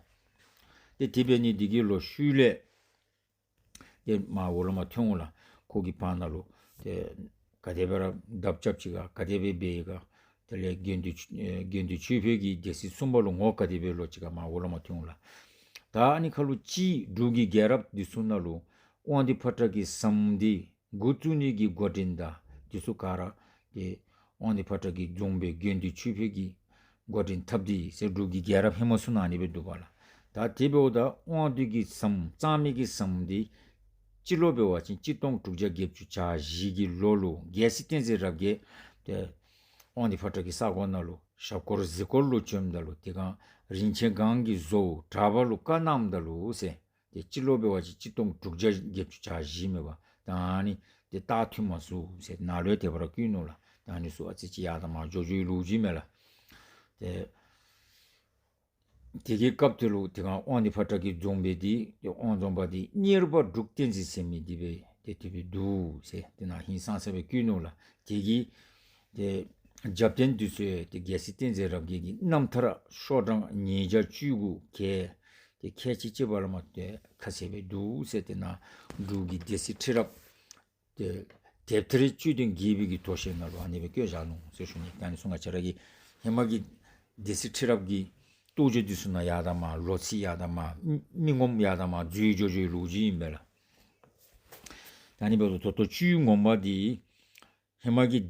ཏེ་དེ་འབད་ནི་འདི་གིས་ལོག་ཤུལ་ལས་ཏེ་མར་འོག་ལུ་མར་ཐོན་འོང་ལགས། ཁོ་གི་བར་ན་ལུ་ཏེ་ག་དེ་སྦེ་ར་དམ་རྐྱབ་ཅི་ག་ག་དེ་སྦེ་འབད་ཡི་ག། དེ་ལས་དགེ་འདུན་ཨེ་དགེ་འདུན་ཆོས་འཕེལ་གྱིས་སྡེ་སྲིད་གསུམ་པ་ལུ་ངོ་ག་དེ་སྦེ་ལོག་ཅི་ག་མར་འོག་ལུ་མར་ཐོན་འོང་ལགས། ད་ཨ་ནི་ཁར་ལུ་ཅིག་འབྲུག་གི་རྒྱལ་རབས་འདི་ཚུ་ནང་ལུ་དབང་འདུས་ཕོ་བྲང་གི་ཟམ་འདི་འགོ་བཙུགས་ནི་གི་འགོ་འདྲེན་དང་འདི་ཚུ་ག་ར་ཏེ་དབང་འདུས་ཕོ་བྲང་གི་རྫོང་དཔོན་དགེ་འདུན་ཆོས་འཕེལ་གྱིས་འགོ་འདྲེན་འཐབ་སྟེ་ཟེར་འབྲུག་གི་རྒྱལ་རབས་ཧེ་མ་ཚུ་ནང་ཨ་ནི་སྦེ་འདུག་པ་ལགས། ད་དེ་འབདཝ་ད་དབང་འདུས་ཀྱི་ཟམ་གཙང་མའི་གི་ཟམ་འདི་སྤྱི་ལོ་འབད་བ་ཅིན་གཅིག་སྟོང་དྲུག་བརྒྱ་བརྒྱད་ཅུ་གྱ་བཞི་གི་ལོ་ལུ་རྒྱལ་སྲས་བསྟན་འཛིན་རབ་རྒྱས་ཏེ་དབང་འདུས་ཕོ་བྲང་གི་ས་གོ་ནང་ལུ་ཞབས་སྐོར་གཟིགས་སྐོར་ལུ་བྱོནམ་ད་ལུ་དེ་སྒང་རིན་ཆེན་སྒང་གི་བཟོ་བོ་གྲྭ་པ་ལུ་བཀའ་གནངམ་ད་ལུ་ཟེར། ཏེ་སྤྱི་ལོ་འབད་བ་ཅིན་གཅིག་སྟོང་དྲུག་བརྒྱ་བརྒྱད་ཅུ་གྱ་བཞི་མས་པ། ད་ཨ་ནི་ཏེ་རྟགས་ཐོན་མ་ཚུགས་ཟེར་ནང་ལུ་དེ་སྦེ་ར་བཀོད་ནུག་ལགས། ད་ཨ་ནི་ཚུ་ཨ་ཙི་ཅིག་ཡར་དང་མར་འགྱོ་འགྱོ་བའི་ལོ་རྒྱུས་མས་ལགས། ཏེ་དེ་གི་སྐབས་དེ་ལུ་དེ་སྒང་དབང་འདུས་ཕོ་བྲང་གི་རྫོང་དཔོན་འདི་ཏེ་དབང་རྫོང་པ་འདི་གཉེར་པ་འབྲུག་བསྟན་འཛིན་ཟེར་མི་འདི་སྦེ་ཏེ་དེ་སྦེ་འདུག་ཟེར་དེ་ནང་ཧིང་སངས་ས་སྦེ་བཀོད་ནུག་ལགས། དེ་གི་ཏེ་རྒྱབ་རྟེན་འདི་ཚུ་ཏེ་རྒྱལ་སྲས་བསྟན་འཛིན་རབ་རྒྱས་ཀྱི་རྣམ་ཐར་ཤོག་གྲངས་ཉིས་བརྒྱ་བཅུ་དགུ་གི་ཏེ་ཁལ་གཅིག་གཅིག་པ་ལས་མར་ཏེ་ཁ་གསལ་སྦེ་འདུག་ཟེར། དེ་ནང་འབྲུག་གི་སྡེ་སྲིད་ཁྲི་རབས་ཏེ་དེབ་ཐེར་དཔྱོད་ལྡན་དགྱེས་པའི་གི་དོ་ཤལ་ནང་ལུ་ཨ་ནི་སྦེ་བཀོད་བཞག་ནུག་ཟེར་ཞུ་ནི། ད་ཨ་ནི་ཚུ་ང་བཅས་ར་གི་ཧེ་མ་གི་སྡེ་སྲིད་ཁྲི་རབས་ཀྱི་རྟོགས་བརྗོད་འདི་ཚུ་ནང་ཡར་དང་མར་ལོ་ཚིགས་ཡར་དང་མར་མི་ངོམ་ཡར་དང་མར་འཛོལ་འགྱོ་འགྱོ་བའི་ལོ་རྒྱུས་ཨིན་པས་ལགས། ད་ཨ་ནི་འབདཝ་ད་ད་ལྟོ་བཅུད་ངོ་མ་འདི་ཧེ་མ་གི་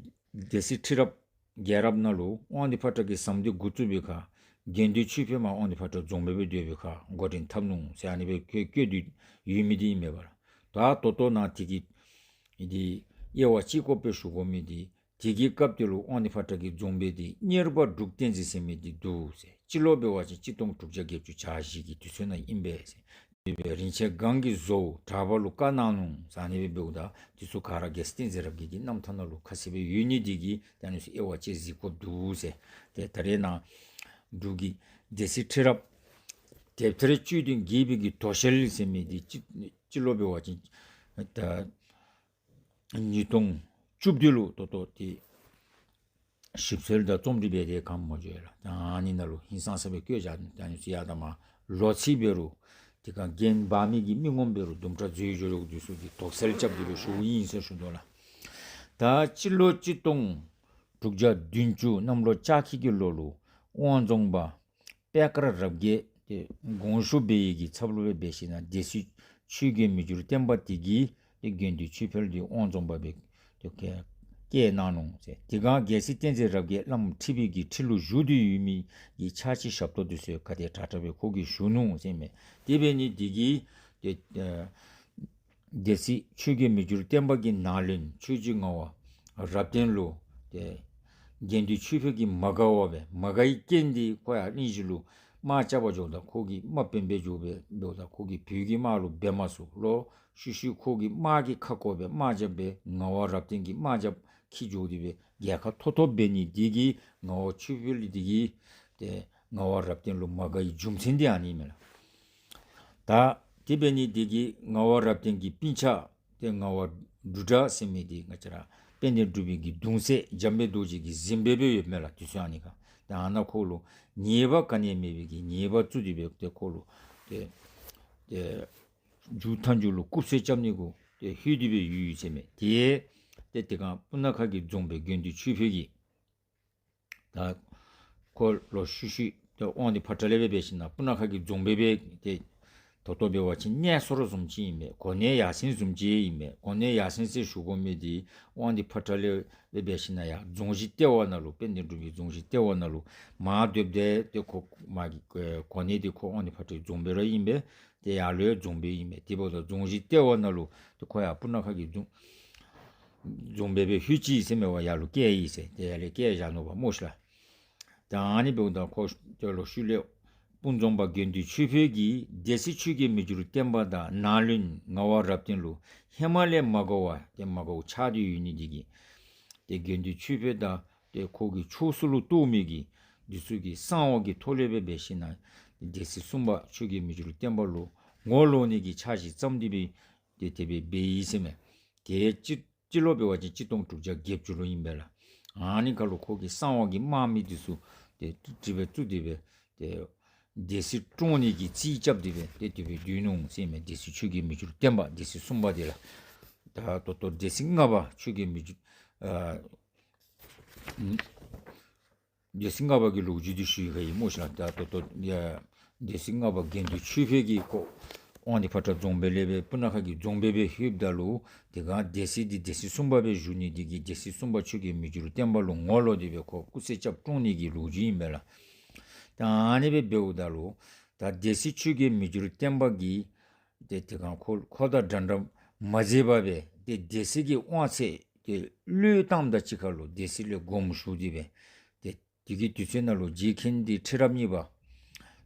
སྡེ་སྲིད་ཁྲི་རབས་རྒྱལ་རབས་ནང་ལུ་དབང་འདུས་ཕོ་བྲང་གི་ཟམ་འདི་འགོ་བཙུགས་པའི་ཁར་དགེ་འདུན་ཆོས་འཕེལ་མར་དབང་འདུས་ཕོ་བྲང་རྫོང་དཔོན་སྦེ་སྡོད་པའི་ཁར་འགོ་འདྲེན་འཐབ་ནུག་ཟེར་ཨ་ནི་སྦེ་བཀོད་བཀོད་དེ་ཡོད་མི་འདི་ཨིན་མས་པ་ལགས། ད་ད་ལྟོ་ནཱ་དེ་གི་འདི་དབྱེ་བ་དཔྱད་དགོཔ་སྦེ་ཞུ་དགོ་མི་འདི་དེ་གི་སྐབས་དེ་ལུ་དབང་འདུས་ཕོ་བྲང་གི་རྫོང་དཔོན་འདི་གཉེར་པ་འབྲུག་བསྟན་འཛིན་ཟེར་མི་འདི་འདུག་ཟེར། སྤྱི་ལོ་འབད་བ་ཅིན་གཅིག་སྟོང་དྲུག་བརྒྱ་བརྒྱད་ཅུ་གྱ་བཞི་གི་དུས་ཚོད་ནང་ཨིན་པས་ཟེར། དེ་སྦེ་རིན་ཆེན་སྒང་གི་བཟོ་བོ་གྲྭ་པ་ལུ་བཀའ་གནང་ནུག་ཟེར་ཨ་ནི་སྦེ་འབདཝ་ད་དེ་ཚུ་ག་ར་རྒྱལ་སྲས་བསྟན་འཛིན་རབ་རྒྱས་ཀྱི་རྣམ་ཐར་ནང་ལུ་ཁ་གསལ་སྦེ་ཡོད་ནི་འདི་གིས་ད་ཨ་ནི་ཚུ་དབྱེ་བ་དཔྱད་གཟིགས་དགོཔ་འདུག་ཟེར། ཏེ་ད་རེས་ནཱ་འབྲུག་གི་སྡེ་སྲིད་ཁྲི་རབས་དེབ་ཐེར་དཔྱོད་ལྡན་དགྱེས་པའི་གི་དོ་ཤལ་ཟེར་མི་འདི་སྤྱི་སྤྱི་ལོ་འབད་བ་ཅིན་ད་ཉིས་སྟོང་བཅུ་བདུན་ལུ་ད་ལྟོ་ཏེ་ཞིབ་འཚོལ་དང་རྩོམ་སྒྲིག་འབད་དེ་ག་མ་འགྱོ་ཡི་ལགས། ད་ཨ་ནི་ནང་ལུ་ཧིང་སངས་ས་སྦེ་བཀོད་བཞག་ནུག། ད་ཨ་ནི་ཚུ་ཡར་དང་མར་ལོ་ཚིགས་འབད་རུང་དེ་སྒང་རྒྱན་འབག་མི་གི་མི་ངོམ་འབད་རུང་དུམ་གྲ་འཛོལ་འགྱོ་འགྱོཝ་འདི་ཚུ་གི་དོགས་སེལ་རྐྱབ་སྟེ་སྦེ་ཞུཝ་ཨིན་ཟེར་ཞུ་དོ་ལགས། ད་སྤྱི་ལོ་གཅིག་སྟོང་དྲུག་བརྒྱ་བདུན་ཅུ་གནམ་ལོ་ལྕགས་ཁྱི་གི་ལོ་ལུ་དབང་རྫོང་པ་པད་དཀར་རབ་རྒྱས་ཏེ་དགོངས་ཞུ་འབད་ཡི་གི་ཚབ་ལུ་སྦེ་འབད་ཞིན་ན་སྡེ་སྲིད་ཆོས་རྒྱལ་མི་འགྱུར་བརྟན་པ་དེ་གིས་ཏེ་དགེ་འདུན་ཆོས་འཕེལ་འདི་དབང་རྫོང་པ་སྦེ་ཏེ་བཀལ་བཀལ་གནང་ནུག་ཟེར། དེ་སྒང་རྒྱལ་སྲས་བསྟན་འཛིན་རབ་རྒྱས་བླམ་ཁྲི་པའི་གི་ཁྲི་ལུ་བཞུགས་ཏེ་ཡོད་མི་གི་ཕྱག་ཕྱི་ཞབས་ཏོག་འདི་ཚུ་ག་དེ་དྲག་དྲག་སྦེ་ཁོ་གིས་ཞུ་ནུག་ཟེར་མས། དེ་འབད་ནི་འདི་གིས་ཏེ་ཨ་སྡེ་སྲིད་ཆོས་རྒྱལ་མི་འགྱུར་བརྟན་པ་གི་ནང་བློན་ཆོས་རྗེ་ངག་དབང་རབ་བརྟན་ལུ་ཏེ་དགེ་འདུན་ཆོས་འཕེལ་གྱིས་མ་དགའ་བར་སྦེ་མ་དགའ་བའི་རྐྱེན་འདི་ཁོ་ཡར་གླིང་བཞི་ལུ་ དམག་རྐྱབ་པར་འགྱོཝ་ད་ཁོ་གི་དམག་དཔོན་སྦེ་འགྱོ་སྦེ་འབདཝ་ད་ཁོ་གིས་བོད་ཀྱི་དམག་ལུ་འབད་མ་ཚུགས། ལོག་ཤུལ་ཤུལ་ཁོ་གི་དམག་གི་ཁ་སྐོང་སྦེ་དམག་རྒྱབ་སྦེ་ངག་དབང་རབ་བརྟན་གྱི་དམག་རྒྱབ་འཁྱིད་འགྱོ་སྟེ་སྦེ་རྒྱལ་ཁ་ཐོབ་ཐོབ་འབད་ནི་འདི་གིས་ངག་དབང་ཆོས་འཕེལ་འདི་གིས་ཏེ་ངག་དབང་རབ་བརྟན་ལུ་མ་དགའ་བའི་རྒྱུ་མཚན་འདི་ཨ་ནི་ཨིན་མས་ལགས། ད་དེ་འབད་ནི་འདི་གིས་ངག་དབང་རབ་བརྟན་གྱི་སྤུན་ཆ་ཏེ་ངག་དབང་འབྲུག་སྒྲ་ཟེར་མི་འདི་ང་བཅས་ར་དཔལ་ལྡན་འབྲུག་པའི་གི་གདུང་སྲས་འཇམ་དཔལ་རྡོ་རྗེ་གིས་གཟིམ་སྦེ་སྦེ་ཡོདཔ་མས་ལགས། དུས་ཚོད་ཨ་ནི་ཁར། ད་ཨ་ནཱ་ཁོ་ལུ་ཉེས་པ་ག་ནི་མེད་པའི་གི་ཉེས་པ་བཙུགས་ཏེ་སྦེ་ཏེ་ཁོ་ལུ་ཏེ་ཏེ་མཇུག་མཐའ་མཇུག་ལུ་རྐུབ་བསད་རྐྱབ་ནི་གུ་ཏེ་ལྷོད་དེ་སྦེ་ཡོད་ཡོད་ཟེར་མས། ཏེ་ཏེ་དེ་སྒང་སྤུ་ན་ཁ་གི་རྫོང་དཔོན་དགེ་འདུན་ཆོས་འཕེལ་གྱིས་ད་ཁོ་ལོག་ཤུལ་ཤུལ་ཏེ་དབང་འདུས་ཕོ་བྲང་ལས་སྦེ་འབད་ཞིན་ན་སྤུ་ན་ཁ་གི་རྫོང་དཔོན་སྦེ་ཏེ་ད་ལྟོ་འབད་བ་ཅིན་གནས་སོར་བཟུམ་ཅིག་ཨིན་མས། གོ་གནས་ཡར་སེང་བཟུམ་ཅིག་ཨིན་མས། གོ་གནས་ཡར་སེང་ཟེར་ཞུ་དགོ་མི་འདི་དབང་འདུས་ཕོ་བྲང་ལས་སྦེ་འབད་ཞིན་ན་ཡར་རྫོང་གཞི་ལྟེ་བ་ནང་ལུ་དཔལ་ལྡན་འབྲུག་པའི་རྫོང་གཞི་ལྟེ་བ་ནང་ལུ་མར་སྡོདཔ་ད་ཏེ་ཁོ་མ་གི་གོ་གནས་འདི་ཁོ་དབང་འདུས་ཕོ་བྲང་རྫོང་དཔོན་ར་ཨིན་པས། ཏེ་ཡར་ལུ་ཡང་རྫོང་དཔོན་ཨིན་མས། དེ་འབདཝ་ད་རྫོང་གཞི་ལྟེ་བ་ནང་ལུ་ཏེ་ཁོ་ཡར་སྤུ་ན་ཁ་གི་རྫོང་རྫོང་དཔོན་སྦེ་ལྷོད་ཅི་ཟེར་མས་པ། ཡར་ལུ་བསྐྱལ་ཡི་ཟེར་ཏེ་ཡར་ལས་བསྐྱལ་བཞག་ནུག་པ་སྨོ་ཤི་ལགས། ད་ཨ་ནི་འབདཝ་ད་ཁོ་ཏེ་ལོག་ཤུལ་ལས་སྤུངས་རྫོང་པ་དགེ་འདུན་ཆོས་འཕེལ་གྱིས་སྡེ་སྲིད་ཆོས་རྒྱལ་མི་འགྱུར་བརྟན་པ་དང་ནང་བློན་ངག་དབང་རབ་བརྟན་ལུ་ཧེ་མ་ལས་མ་དགའ་བ་ཏེ་མ་དགའ་བ་ཆགས་ཏེ་ཡོད་ནི་འདི་གིས་ཏེ་དགེ་འདུན་ཆོས་འཕེལ་དང་ཏེ་ཁོ་གི་ཕྱོགས་སུ་ལུ་གཏོགས་མི་གི་འདི་ཚུ་གིས་གསང་བ་གི་ཐོག་ལས་སྦེ་འབད་ཞིན་ན་སྡེ་སྲིད་གསུམ་པ་ཆོས་རྒྱལ་མི་འགྱུར་བརྟན་པ་ལུ་ངོ་ལོག་ནི་གི་འཆར་གཞི་བརྩམས་ཏེ་སྦེ་ཏེ་དེ་སྦེ་འབད་ཡི་ཟེར་མས། ཏེ་སྤྱི་སྤྱི་ལོ་འབད་བ་ཅིན་གཅིག་སྟོང་དྲུག་བརྒྱ་བརྒྱད་ཅུ་ལུ་ཨིན་པས་ལགས། ཨ་ནི་ཁར་ལུ་ཁོ་གིས་གསང་བ་གི་དམག་མི་འདི་ཚུ་ཏེ་གྲ་སྒྲིག་སྦེ་བཙུགས་ཏེ་སྦེ་ཏེ་སྡེ་སྲིད་བཀྲོངས་ནི་གི་རྩིས་རྐྱབ་སྟེ་སྦེ་ཏེ་དེ་སྦེ་སྡོད་ནུག་ཟེར་མས། སྡེ་སྲིད་ཆོས་རྒྱལ་མི་འགྱུར་བརྟན་པ་སྡེ་སྲིད་གསུམ་པ་འདི་ལགས། ད་ད་ལྟོ་སྡེ་སྲིད་ལྔ་པ་ཆོས་རྒྱལ་མི་འགྱུར་ཨ་སྡེ་སྲིད་ལྔ་པ་གི་ལོ་རྒྱུས་འདི་ཞུ་ཡི་ག་ཡི་སྨོ་ཤི་ལགས། ད་ད་ལྟོ་ཡ་སྡེ་སྲིད་ལྔ་པ་དགེ་འདུན་ཆོས་འཕེལ་གྱིས་ཁོ་དབང་འདུས་ཕོ་བྲང་རྫོང་དཔོན་ལས་སྦེ་སྤུ་ན་ཁ་གི་རྫོང་དཔོན་སྦེ་ལྷོདཔ་ད་ལུ་དེ་སྒང་སྡེ་སྲིད་འདི་སྡེ་སྲིད་གསུམ་པ་སྦེ་བཞུགས་ནི་འདི་གིས་སྡེ་སྲིད་གསུམ་པ་ཆོས་རྒྱལ་མི་འགྱུར་བརྟན་པ་ལུ་ངོ་ལོག་སྟེ་སྦེ་ཁོ་རྐུ་བསད་རྐྱབ་བཀྲོངས་ནི་གི་ལོ་རྒྱུས་ཨིན་པས་ལགས། ད་ཨ་ནི་སྦེ་འབདཝ་ད་ལུ་ད་སྡེ་སྲིད་ཆོས་རྒྱལ་མི་འགྱུར་བརྟན་པ་གིས་ཏེ་དེ་སྒང་ཁོ་ཁོ་དང་འདྲན་འདྲ་མ་མཛད་པར་སྦེ་ཏེ་སྡེ་སྲིད་ཀྱི་དབང་ཚད་ཏེ་བློས་བཏངམ་དང་གཅིག་ཁར་ལུ་སྡེ་སྲིད་ལས་དགོངསམ་ཞུ་སྟེ་སྦེ་ཏེ་དེ་གི་དུས་ཚོད་ནང་ལུ་རྗེ་མཁན་འདི་ཁྲི་རབས་གཉིས་པ་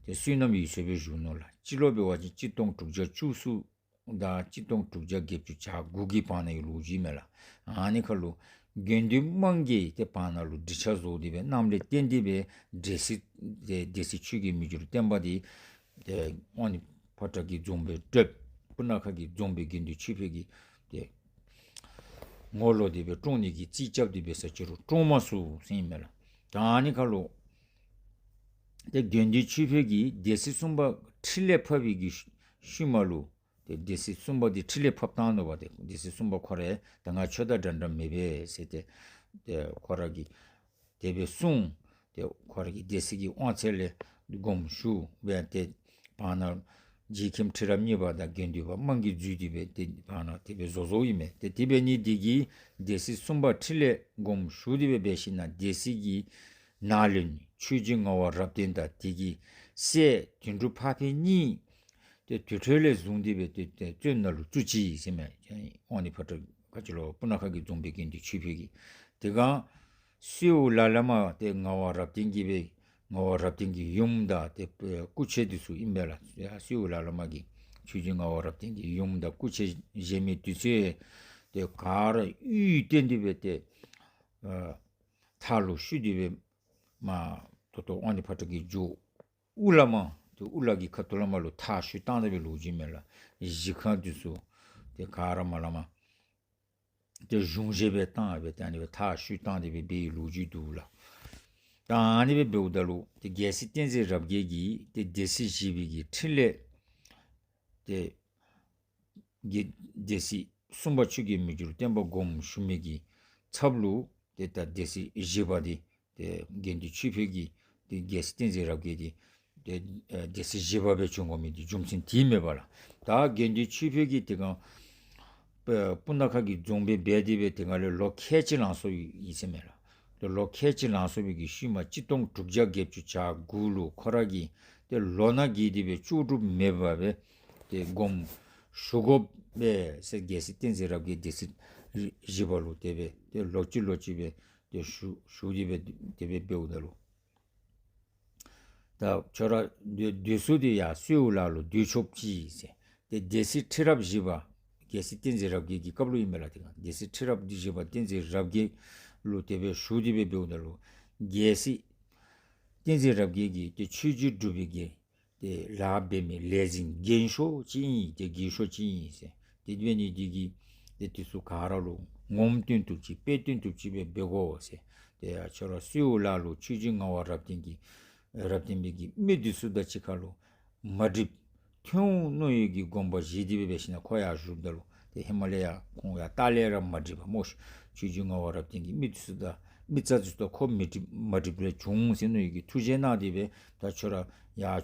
ཏེ་བསོད་ནམས་འོད་ཟེར་སྦེ་བཞུགས་ནུག་ལགས། སྤྱི་ལོ་འབད་བ་ཅིན་གཅིག་སྟོང་དྲུག་བརྒྱ་བཅུ་གསུམ་དང་གཅིག་སྟོང་དྲུག་བརྒྱ་བརྒྱད་ཅུ་གྱ་དགུ་གི་བར་ན་གི་ལོ་རྒྱུས་མས་ལགས། ཨ་ནི་ཁར་ལུ་དགེ་འདུན་དམངས་ཀྱིས་ཏེ་བར་ན་ལུ་འགྲིག་ཆ་བཟོ་སྟེ་སྦེ་གནངམ་ལས་བརྟེན་ཏེ་སྦེ་སྡེ་སྲིད་ཏེ་སྡེ་སྲིད་ཆོས་རྒྱལ་མི་འགྱུར་བརྟན་པ་འདི་ཏེ་དབང་འདུས་ཕོ་བྲང་གི་རྫོང་དཔོན་གྲོལ། སྤུ་ན་ཁ་གི་རྫོང་དཔོན་དགེ་འདུན་ཆོས་འཕེལ་གྱིས་ཏེ་ངོ་ལོག་སྟེ་སྦེ་བཀྲོངས་ནི་གི་རྩིས་རྐྱབ་སྟེ་སྦེ་ས་ཅི་རུང་བཀྲོངས་མ་ཚུགས་ཟེར་ཨིན་མས་ལགས། ད་ཨ་ནི་ཁར་ལུ་ཏེ་དགེ་འདུན་ཆོས་འཕེལ་གྱིས་སྡེ་སྲིད་གསུམ་པ་ཁྲི་ལས་ཕབ་པའི་གི་ཤུལ་མ་ལུ་ཏེ་སྡེ་སྲིད་གསུམ་པ་འདི་ཁྲི་ལས་ཕབ་བཏང་ནུག་པ། ཏེ་སྡེ་སྲིད་གསུམ་པ་ཁོ་ར་ད་ང་ཁྱོད་དང་འདྲན་འདྲ་མེན་པས་ཟེར་ཏེ་ཏེ་ཁོ་ར་གིས་དེ་སྦེ་གསུངས། ཏེ་ཁོ་ར་གིས་སྡེ་སྲིད་ཀྱི་དབང་ཚད་ལས་དགོངསམ་ཞུ་སྦེ་ཏེ་བར་ན་རྗེ་མཁན་ཁྲི་རབས་གཉིས་པ་དང་དགེ་འདུན་པ་དམངས་ཀྱིས་འཛུལ་ཏེ་སྦེ་ཏེ་བར་ན་དེ་སྦེ་བཟོ་བཟོཝ་ཨིན་མས། ཏེ་དེ་འབད་ནི་འདི་གིས་སྡེ་སྲིད་གསུམ་པ་ཁྲི་ལས་དགོངསམ་ཞུ་སྟེ་སྦེ་འབད་ཞིན་ན་སྡེ་སྲིད་ཀྱི་ནང་བློན་ཆོས་རྗེ་ངག་དབང་རབ་བརྟན་དང་དེ་གི་སྲས་དོན་གྲུབ་འཕགས་འཕེལ་གཉིས་ཏེ་དེ་འཕྲོ་ལས་བཟུང་སྟེ་སྦེ་ཏེ་ཏེ་བཙོན་ནང་ལུ་བཙུགས་ཅི་ཟེར་མས། དབང་འདུས་ཕོ་བྲང་ག་ཅི་ལོ་སྤུ་ན་ཁ་གི་རྫོང་དཔོན་དགེ་འདུན་ཆོས་འཕེལ་གྱིས། དེ་སྒང་སེའུ་ལ་ལ་མ་ཏེ་ངག་དབང་རབ་བརྟན་གྱི་སྦེ་ངག་དབང་རབ་བརྟན་གྱི་ཡུམ་དང་ཏེ་སྐུ་མཆེད་འདི་ཚུ་ཨིན་པས་ལགས། སེའུ་ལ་ལ་མ་གི་ཆོས་རྗེ་ངག་དབང་རབ་བརྟན་གྱི་ཡུམ་དང་སྐུ་མཆེད་གཞན་མི་འདི་ཚུ་ཏེ་ག་ར་གཡུལ་བཏོན་ཏེ་སྦེ་ཏེ་ཨ་མཐའ་ལུ་བཤུད་དེ་སྦེ་མར་ད་ལྟོ་དབང་འདུས་ཕོ་བྲང་གི་རྒྱུ་དབུ་ལས་མར་ཏེ་དབུ་ལས་ཀྱི་ཁ་ཐུག་ལས་མར་ལུ་མཐའ་བཤུད་བཏང་སྟེ་སྦེ་ལོ་རྒྱུས་མས་ལགས། གཞི་ཁང་འདི་ཚུ་ཏེ་ག་ར་མར་ལས་མར་ཏེ་གཞུང་བཞེས་སྦེ་བཏང་སྦེ་ཏེ་ཨ་ནི་སྦེ་མཐའ་བཤུད་བཏང་སྟེ་སྦེ་འབད་བའི་ལོ་རྒྱུས་འདུག་ལགས། ད་ཨ་ནི་སྦེ་འབདཝ་ད་ལུ་ཏེ་རྒྱལ་སྲས་བསྟན་འཛིན་རབ་རྒྱས་ཀྱིས་ཏེ་སྡེ་སྲིད་བཞི་པའི་གི་ཁྲི་ལས་ཏེ་གི་སྡེ་སྲིད་གསུམ་པ་ཆོས་རྒྱལ་མི་འགྱུར་བརྟན་པ་དགོངསམ་ཞུ་མི་གི་ཚབ་ལུ་ཏེ་ད་སྡེ་སྲིད་བཞི་པ་འདི་ཏེ་དགེ་འདུན་ཆོས་འཕེལ་གྱིས་ཏེ་རྒྱལ་སྲས་བསྟན་འཛིན་རབ་རྒྱས་འདི་ཏེ་ཨ་སྡེ་སྲིད་བཞི་པ་སྦེ་བྱོན་དགོ་མི་འདི་རྒྱུ་མཚན་འདི་མས་པ་ལགས། ད་དགེ་འདུན་ཆོས་འཕེལ་གྱིས་དེ་སྒང་ཨ་སྤུ་ན་ཁ་གི་རྫོང་དཔོན་འབད་དེ་སྦེ་དེ་སྒང་ལས་ལོ་ཁལ་གཅིག་ལང་སོང་ཡི་ཟེར་མས་ལགས། ཏེ་ལོ་ཁལ་གཅིག་ལང་སོང་བའི་གི་ཤུལ་མ་གཅིག་སྟོང་དྲུག་བརྒྱ་བརྒྱད་ཅུ་གྱ་དགུ་ལུ་ཁོ་ར་གིས་ཏེ་ལོ་ན་རྒས་ཏེ་སྦེ་ལྕོགས་གྲུབ་མེད་པར་སྦེ་ཏེ་དགོངསམ་ཞུ་དགོ་པས་ཟེར་རྒྱལ་སྲས་བསྟན་འཛིན་རབ་རྒྱས་སྡེ་སྲིད་བཞི་པ་ལུ་དེ་སྦེ་ཏེ་ལོག་ཅི་ལོག་ཅི་སྦེ་ཏེ་ཞུ་ཞུ་སྟེ་སྦེ་དེ་སྦེ་འབདཝ་ད་ལུ་ ད་ཁྱོད་ར་སྡོད་སྡོད་ས་འདི་ཡར་སེའུ་ལ་ལུ་སྡོད་ཆོགཔ་ཅིག་ཟེར། ཏེ་སྡེ་སྲིད་ཁྲི་རབས་བཞི་པ་རྒྱལ་སྲས་བསྟན་འཛིན་རབ་རྒྱས་ཀྱི་སྐབས་ལུ་ཨིན་མས་ལགས། ཏེ་སྡེ་སྲིད་ཁྲི་རབས་བཞི་པ་བསྟན་འཛིན་རབ་རྒྱས་ལུ་དེ་སྦེ་ཞུ་སྟེ་སྦེ་འབདཝ་ད་ལུ་རྒྱལ་སྲས་བསྟན་འཛིན་རབ་རྒྱས་ཀྱིས་ཏེ་ཆོས་རྗེ་འབྲུག་པའི་རྒྱལ་ཏེ་ལཱ་འབད་མི་ལས་འཛིན་རྒན་ཤོས་ཅིག་ཨིན། ཏེ་རྒན་ཤོས་ཅིག་ཨིན་ཟེར། དེ་འབད་ནི་འདི་གིས་ཏེ་དེ་ཚུ་ག་ར་ལུ་ངོམ་སྟོན་བཏུབ་ཅིག་དཔེ་སྟོན་བཏུབ་ཅིག་སྦེ་འབད་དགོ་ཟེར། ཏེ་ཡར་ཁྱོད་ར་སེའུ་ལ་ལུ་ཆོས་རྗེ་ངག་དབང་རབ་བརྟན་གྱི་རབ་བརྟན་པའི་གི་མི་འདི་ཚུ་དང་གཅིག་ཁར་ལུ་མ་འགྲིགཔ་ཐོན་འོང་མནོ་བའི་གི་དགོངས་པ་བཞེས་ཏེ་སྦེ་འབད་ཞིན་ན་ཁོ་ཡར་བཞུགསཔ་ད་ལུ་ཏེ་ཧེ་མ་ལས་ཡང་ཁོང་ཡང་ལྟག་ལས་ར་མ་འགྲིགཔ་སྨོ་ཤིག། ཆོས་རྗེ་ངག་དབང་རབ་བརྟན་གྱི་མི་འདི་ཚུ་དང་མི་རྩ་འདི་ཚུ་དང་ཁོ་མི་འགྲིགཔ་མ་འགྲིགཔ་རེ་བྱུང་ཟེར་མནོ་བའི་གི་ཐུགས་བཞེད་གནང་སྟེ་སྦེ་ད་ཁྱོད་ར་ཡར་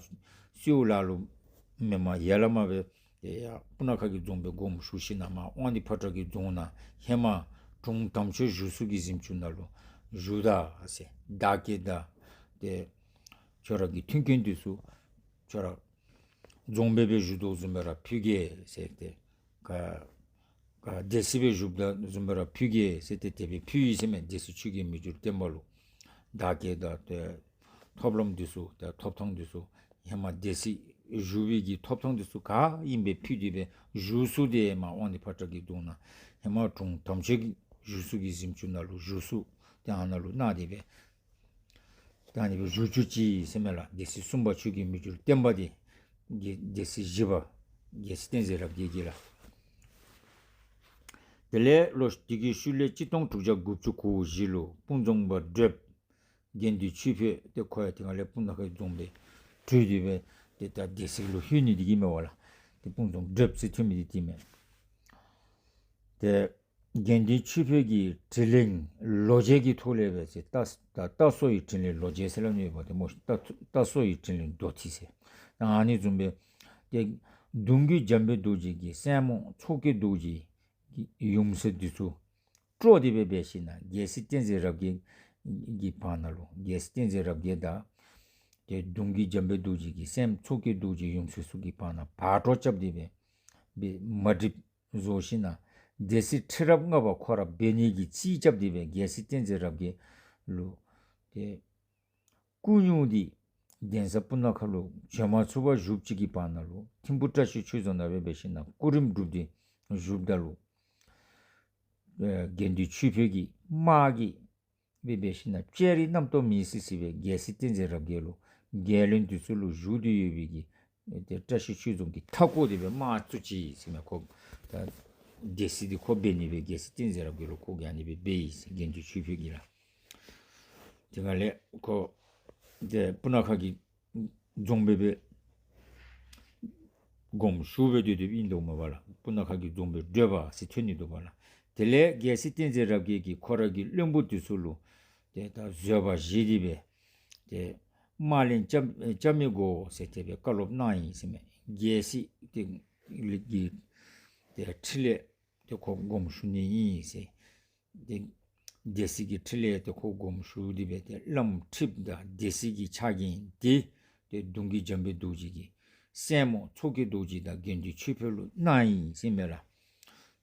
སེའུ་ལ་ལུ་མེནམ་ཡར་ལས་མར་སྦེ་ཏེ་ཡར་སྤུ་ན་ཁ་གི་རྫོང་དཔོན་དགོངསམ་ཞུ་ཞིན་ན་མར་དབང་འདུས་ཕོ་བྲང་གི་རྫོང་ནང་ཧེ་མ་དྲུང་དམ་ཆོས་བཞུགས་ས་གི་གཟིམ་ཅུང་ནང་ལུ་བཞུགས་ད་ཟེར། བདག་བསྐྱེད་དང་ཏེ་ཁྱོད་ར་གི་མཐུན་རྐྱེན་འདི་ཚུ་ཁྱོད་ར་རྫོང་དཔོན་སྦེ་བཞུགས་དོ་བཟུམ་སྦེ་ར་ཕུལ་གེ་ཟེར། ཏེ་ག་ག་སྡེ་སྲིད་སྦེ་བཞུགསཔ་ད་བཟུམ་སྦེ་ར་ཕུལ་གེ་ཟེར། ཏེ་དེ་སྦེ་ཕུལ་ཡི་ཟེར་མས། སྡེ་སྲིད་ཆོས་རྒྱལ་མི་འགྱུར་བརྟན་པ་ལུ་བདག་བསྐྱེད་དང་ཏེ་ཐོབ་ལམ་འདི་ཚུ་ཏེ་ཐོབ་ཐང་འདི་ཚུ་ཧེ་མ་སྡེ་སྲིད་བཞུགས་པའི་གི་ཐོབ་ཐང་འདི་ཚུ་ག་ཨིནམ་སྦེ་ཕུལ་ཏེ་སྦེ་བཞུགས་ས་འདི་ཧེ་མ་དབང་འདུས་ཕོ་བྲང་གི་རྫོང་ནང་ཧེ་མ་དྲུང་དམ་ཆོས་ཀྱི་བཞུགས་ས་གི་གཟིམ་ཅུང་ནང་ལུ་བཞུགས་ས་ཏེ་ཨ་ནཱ་ལུ་གནང་སྟེ་སྦེ་ད་ཨ་ནི་སྦེ་བཞུགས་བཅུག་ཅིག་ཟེར་མས་ལགས། སྡེ་སྲིད་གསུམ་པ་ཆོས་རྒྱལ་མི་འགྱུར་བརྟན་པ་འདི་གི་སྡེ་སྲིད་བཞི་པ་རྒྱལ་སྲས་བསྟན་འཛིན་རབ་རྒྱས་ཀྱིས་ལགས། དེ་ལས་ལོ་དེ་གི་ཤུལ་ལས་གཅིག་སྟོང་དྲུག་བརྒྱ་དགུ་བཅུ་གོ་བཞི་ལུ་སྤུངས་རྫོང་པ་བགྲེསཔ་དགེ་འདུན་ཆོས་འཕེལ་ཏེ་ཁོ་ཡང་དེ་སྒང་ལས་སྤུ་ན་ཁ་རྫོང་དཔོན་གྲོལ་ཏེ་སྦེ་ཏེ་ད་སྡེ་སྲིད་ལུ་ལྷོད་ནི་འདི་གིས་མས་པ་ལགས། ཏེ་སྤུངས་རྫོང་བགྲེསཔ་ཟེར་ཐོན་མི་འདི་འདི་མས། ཏེ་དགེ་འདུན་ཆོས་འཕེལ་གྱི་དྲིན་ལན་ལོ་རྒྱས་ཀྱི་ཐོག་ལས་སྦེ་ཟེར། རྟ་རྟ་སོ་ཡི་དྲིན་ལན་ལོ་རྒྱས་ཟེར་སླབ་ནི་ཡོདཔ་ཏེ་སྨོ། རྟ་རྟ་སོ་ཡི་དྲིན་ལན་མདོ་ཐིག་ཟེར། ད་ཨ་ནི་བཟུམ་སྦེ་ཏེ་གདུང་བརྒྱུད་འཇམ་དཔལ་རྡོ་རྗེ་གི་སྲས་མོ་མཚོ་སྐྱེས་རྡོ་རྗེ་གི་ཡུམ་སྲས་འདི་ཚུ་དཀྲོགས་ཏེ་སྦེ་འབད་ཞིན་ན་རྒྱལ་སྲས་བསྟན་འཛིན་རབ་རྒྱས་ཀྱི་བར་ན་ལུ་རྒྱལ་སྲས་བསྟན་འཛིན་རབ་རྒྱས་དང་ཏེ་གདུང་བརྒྱུད་འཇམ་དཔལ་རྡོ་རྗེ་གི་སྲས་མོ་མཚོ་སྐྱེས་རྡོ་རྗེ་ཡུམ་སྲས་ཚུ་གི་བར་ན་བར་དོ་རྐྱབ་སྟེ་སྦེ་སྦེ་མ་འགྲིགཔ་བཟོ་ཞིན་ན་སྡེ་སྲིད་ཁྲི་རབས་ལྔ་པ་ཁོ་ར་འབད་ནི་གི་རྩིས་རྐྱབ་སྟེ་སྦེ་རྒྱལ་སྲས་བསྟན་འཛིན་རབ་རྒྱས་ལུ་ཏེ་སྐུ་སྙུང་འདི་གདན་ས་སྤུ་ན་ཁ་ལུ་བྱོན་མ་ཚུགས་པར་བཞུགས་ཅིག་གི་བར་ན་ལུ་ཐིམ་ཕུ་བཀྲ་ཤིས་ཆོས་རྫོང་ནང་སྦེ་འབད་ཞིན་ན་སྐུ་རིམ་སྒྲུབ་སྟེ་བཞུགསཔ་ད་ལུ་ཨེ་དགེ་འདུན་ཆོས་འཕེལ་གྱི་དམག་གིས་སྦེ་འབད་ཞིན་ན་བཅའ་རིགས་རྣམ་རྟོག་མེད་ཟེར་ཟེར་སྦེ་རྒྱལ་སྲས་བསྟན་འཛིན་རབ་རྒྱས་ལུ་རྒྱལ་བློན་འདི་ཚུ་ལུ་བཞུགས་ཏེ་ཡོད་པའི་གི་ཏེ་བཀྲ་ཤིས་ཆོས་རྫོང་གི་མཐའ་བསྐོར་ཏེ་སྦེ་དམག་བཙུགས་ཅི་ཟེར་མས། ཁོ་ད་སྡེ་སྲིད་འདི་ཁོ་འབད་ནི་སྦེ་རྒྱལ་སྲས་བསྟན་འཛིན་རབ་རྒྱས་ལུ་ཁོ་གིས་ཨ་ནི་སྦེ་འབད་ཡི་ཟེར་དགེ་འདུན་ཆོས་འཕེལ་གྱིས་ལགས། དེ་སྒང་ལས་ཁོ་ཏེ་སྤུ་ན་ཁ་གི་རྫོང་དཔོན་སྦེ་དགོངསམ་ཞུ་སྦེ་སྡོད་སྡོདཔ་ཨིན་དོ་མས་པ་ལགས། སྤུ་ན་ཁ་གི་རྫོང་དཔོན་བགྲེསཔ་ཟེར་ཐོན་ནི་འདུག་པ་ལགས། དེ་ལས་རྒྱལ་སྲས་བསྟན་འཛིན་རབ་རྒྱས་ཀྱིས་ཁོ་ར་གི་བློན་པོ་འདི་ཚུ་ལུ་ཏེ་ད་བཟོད་པ་བཞེས་ཏེ་སྦེ་ཏེ་དམག་ལན་རྐྱབ་རྐྱབ་མི་དགོ་ཟེར་དེ་སྦེ་བཀའ་སློབ་གནང་ཡི་ཟེར་མས། རྒྱལ་སྲིད་དེ་གི་ཏེ་ཁྲི་ལས་ཏེ་ཁོ་དགོངསམ་ཞུ་ནི་ཨིན་ཟེར། ཏེ་སྡེ་སྲིད་ཀྱི་ཁྲི་ལས་ཏེ་ཁོ་དགོངསམ་ཞུ་སྟེ་སྦེ་ཏེ་བླམ་ཁྲིཔ་དང་སྡེ་སྲིད་ཀྱི་ཕྱག་འགན་འདི་ཏེ་གདུང་བརྒྱུད་འཇམ་དཔལ་རྡོ་རྗེ་གི་སྲས་མོ་མཚོ་སྐྱེས་རྡོ་རྗེ་དང་དགེ་འདུན་ཆོས་འཕེལ་ལུ་གནང་ཡི་ཟེར་མས་ལགས།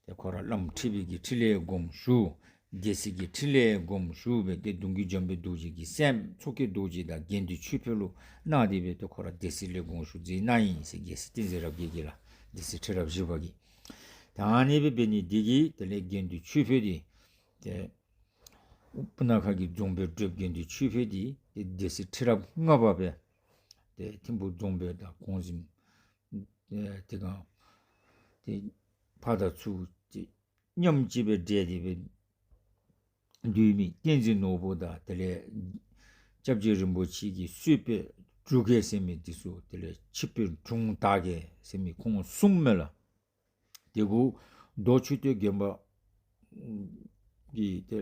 ཏེ་ཁོ་ར་བླམ་ཁྲི་པའི་གི་ཁྲི་ལས་དགོངསམ་ཞུ། སྡེ་སྲིད་ཀྱི་ཁྲི་ལས་དགོངསམ་ཞུ་སྦེ་ཏེ་གདུང་བརྒྱུད་འཇམ་དཔལ་རྡོ་རྗེ་གི་སྲསམོ་མཚོ་སྐྱེས་རྡོ་རྗེ་དང་དགེ་འདུན་ཆོས་འཕེལ་ལུ་གནང་སྟེ་སྦེ་ཏེ་ཁོ་ར་སྡེ་སྲིད་ལས་དགོངསམ་ཞུ་མཛད་གནང་ཡི་ཟེར། རྒྱལ་སྲས་བསྟན་འཛིན་རབ་རྒྱས་ཀྱིས་ལགས། སྡེ་སྲིད་ཁྲི་རབས་བཞི་པ་གིས། ད་ཨ་ནི་སྦེ་འབད་ནི་འདི་གིས་དེ་ལས་དགེ་འདུན་ཆོས་འཕེལ་འདི་ཏེ་སྤུ་ན་ཁ་གི་རྫོང་དཔོན་བགྲེསཔ་དགེ་འདུན་ཆོས་འཕེལ་འདི་ཏེ་སྡེ་སྲིད་ཁྲི་རབས་ལྔ་པ་སྦེ་ཏེ་ཐིམ་ཕུ་རྫོང་དཔོན་དང་གོང་གཟིམ་ཨེ་དེ་སྒང་ཏེ་ཕར་དང་ཚུར་ཏེ་མཉམ་གཅིག་སྦེ་འབྲེལ་ཏེ་སྦེ་སྡོད་མི་བསྟན་འཛིན་ནོར་བུ་དང་དེ་ལས་སྐྱབས་རྗེ་རིན་པོ་ཆེ་གི་གསོལ་དཔོན་འབྲུག་རྒྱལ་ཟེར་མི་འདི་ཚུ་དེ་ལས་ཆིབས་དཔོན་དྲུང་དར་རྒྱས་ཟེར་མི་ཁོང་གསུམ་མས་ལགས། དེ་གུ་རྡོ་མཆོད་རྟེན་དགོན་པ་གི་ཏེ་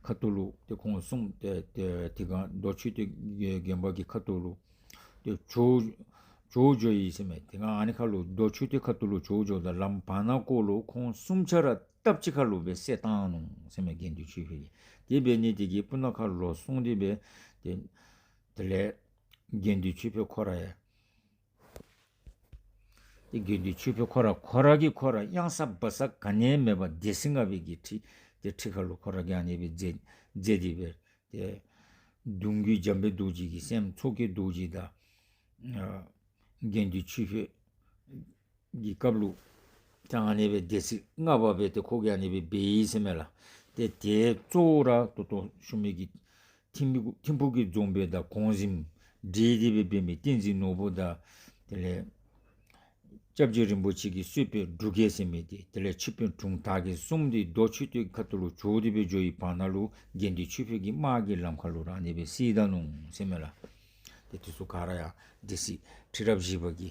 ཁ་ཐུག་ལུ་ཏེ་ཁོང་གསུམ་ཏེ་ཏེ་དེ་སྒང་རྡོ་མཆོད་རྟེན་དགོན་པ་གི་ཁ་ཐུག་ལུ་ཏེ་བྱོག་བྱོག་འགྱོ་ཡི་ཟེར་མས། དེ་སྒང་ཨ་ནི་ཁར་ལུ་རྡོ་མཆོད་རྟེན་ཁ་ཐུག་ལུ་བྱོག་འགྱོཝ་ད་ལམ་བར་ན་ཀོ་ལུ་ཁོང་གསུམ་ཆ་ར་སྟབས་གཅིག་ཁར་ལུ་སྦེ་བསད་བཏང་ནུག་ཟེར་མས་དགེ་འདུན་ཆོས་འཕེལ་གྱིས། དེ་འབད་ནི་དེ་གིས་སྤུ་ན་ཁ་ལོག་སོང་སྟེ་སྦེ་ཏེ་དེ་ལས་དགེ་འདུན་ཆོས་འཕེལ་ཁོ་ར་ཡང་ཏེ་དགེ་འདུན་ཆོས་འཕེལ་ཁོ་ར་ཁོ་ར་གིས་ཁོ་ར་གཡང་ས་བ་ས་ག་ནི་མེད་པར་སྡེ་སྲིད་ལྔ་པའི་གི་ཁྲི་ཏེ་ཁྲི་ཁར་ལུ་ཁོ་ར་གིས་ཨ་ནི་སྦེ་མཛད་མཛད་དེ་སྦེ་ཏེ་གདུང་བརྒྱུད་འཇམ་དཔལ་རྡོ་རྗེ་གི་སྲསམོ་མཚོ་སྐྱེས་རྡོ་རྗེ་དང་ ཨ་དགེ་འདུན་ཆོས་འཕེལ་གྱི་སྐབས་ལུ་ད་ཨ་ནི་སྦེ་སྡེ་སྲིད་ལྔ་པ་སྦེ་ཏེ་ཁོ་གིས་ཨ་ནི་སྦེ་འབད་ཡི་ཟེར་མས་ལགས། ཏེ་དེ་གཙོ་བོ་ར་ད་ལྟོ་ཞུ་མི་གི་ཐིམ་ཐིམ་ཕུག་གི་རྫོང་དཔོན་དང་གོང་གཟིམ་འབྲེལ་ཏེ་སྦེ་འབད་མི་བསྟན་འཛིན་ནོར་བུ་དང་དེ་ལས་སྐྱབས་རྗེ་རིན་པོ་ཆེ་གི་གསོལ་དཔོན་འབྲུག་རྒྱལ་ཟེར་མི་འདི་དེ་ལས་ཆོས་དཔོན་དྲུང་ཐག་གི་གསུམ་འདི་རྡོ་མཆོད་རྟེན་ཁ་ཐུག་ལུ་བྱོག་སྟེ་སྦེ་འགྱོ་བའི་བར་ན་ལུ་དགེ་འདུན་ཆོས་འཕེལ་གྱི་དམག་གིས་ལམ་ཁ་ལུ་ར་ཨ་ནི་སྦེ་བསད་ད་ནུག་ཟེར་མས་ལགས། ཏེ་དེ་ཚུ་ག་ར་ཡང་སྡེ་སྲིད་ཁྲི་རབས་བཞི་པ་གི་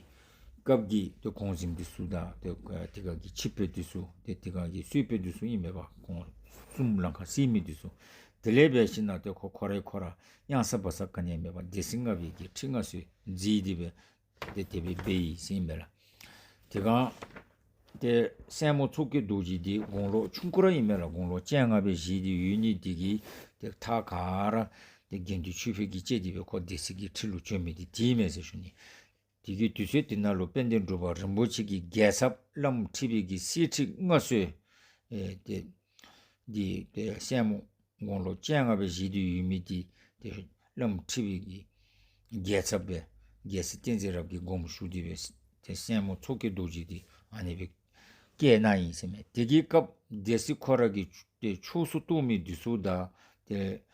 སྐབས་ཀྱི་ཏེ་གོང་གཟིམ་འདི་ཚུ་དང་ཏེ་དེ་སྒང་གི་ཆོས་དཔོན་འདི་ཚུ་ཏེ་དེ་སྒང་གི་གསོལ་དཔོན་འདི་ཚུ་ཨིན་མས་པ། ཁོང་གསུམ་ལམ་ཁར་བསད་མི་འདི་ཚུ། དེ་ལས་འབད་ཞིན་ན་ཏེ་ཁོ་ཁོ་ར་ཁོ་ར་གཡང་ས་བ་ས་ག་ནི་ཡང་མེད་པར་སྡེ་སྲིད་ལྔ་པའི་གི་ཁྲི་མངའ་གསོལ་མཛད་དེ་སྦེ་ཏེ་དེ་སྦེ་འབད་ཡི་ཟེར་ཨིན་པས་ལགས། དེ་སྒང་ཏེ་སྲས་མོ་མཚོ་སྐྱེས་རྡོ་རྗེ་འདི་དགུང་ལོ་ཆུང་ཀུ་ར་ཨིན་མས་ལགས། དགུང་ལོ་བཅོ་ལྔ་སྦེ་བཞེས་ཏེ་ཡོད་ནི་འདི་གིས་ཏེ་མཐའ་ག་ར་ཏེ་དགེ་འདུན་ཆོས་འཕེལ་གྱིས་གཅད་དེ་སྦེ་ཁོ་སྡེ་སྲིད་ཀྱི་ཁྲི་ལུ་བྱོན་མི་འདི་དེ་ཨིན་མས་ཟེར་ཞུ་ནི། དེ་གི་དུས་ཚོད་དེ་ནང་ལུ་དཔལ་ལྡན་འབྲུག་པ་རིན་པོ་ཆེ་གི་རྒྱལ་ཚབ་བླམ་ཁྲི་པའི་གི་གསེར་ཁྲི་མངའ་གསོལ་ཨེ་ཏེ་འདི་ཏེ་སྲས་མོ་དགུང་ལོ་བཅོ་ལྔ་སྦེ་བཞེས་ཏེ་ཡོད་མི་འདི་ཏེ་བླམ་ཁྲི་པའི་གི་རྒྱལ་ཚབ་སྦེ་རྒྱལ་སྲས་བསྟན་འཛིན་རབ་རྒྱས་དགོངསམ་ཞུ་སྟེ་སྦེ་ཏེ་སྲས་མོ་མཚོ་སྐྱེས་རྡོ་རྗེ་འདི་ཨ་ནི་སྦེ་བསྐོས་གནང་ཡི་ཟེར་མས། དེ་གི་སྐབས་སྡེ་སྲིད་ཁོ་ར་གི་ཏེ་ཕྱོགས་སུ་གཏོགས་མི་འདི་ཚུ་དང་ཏེ་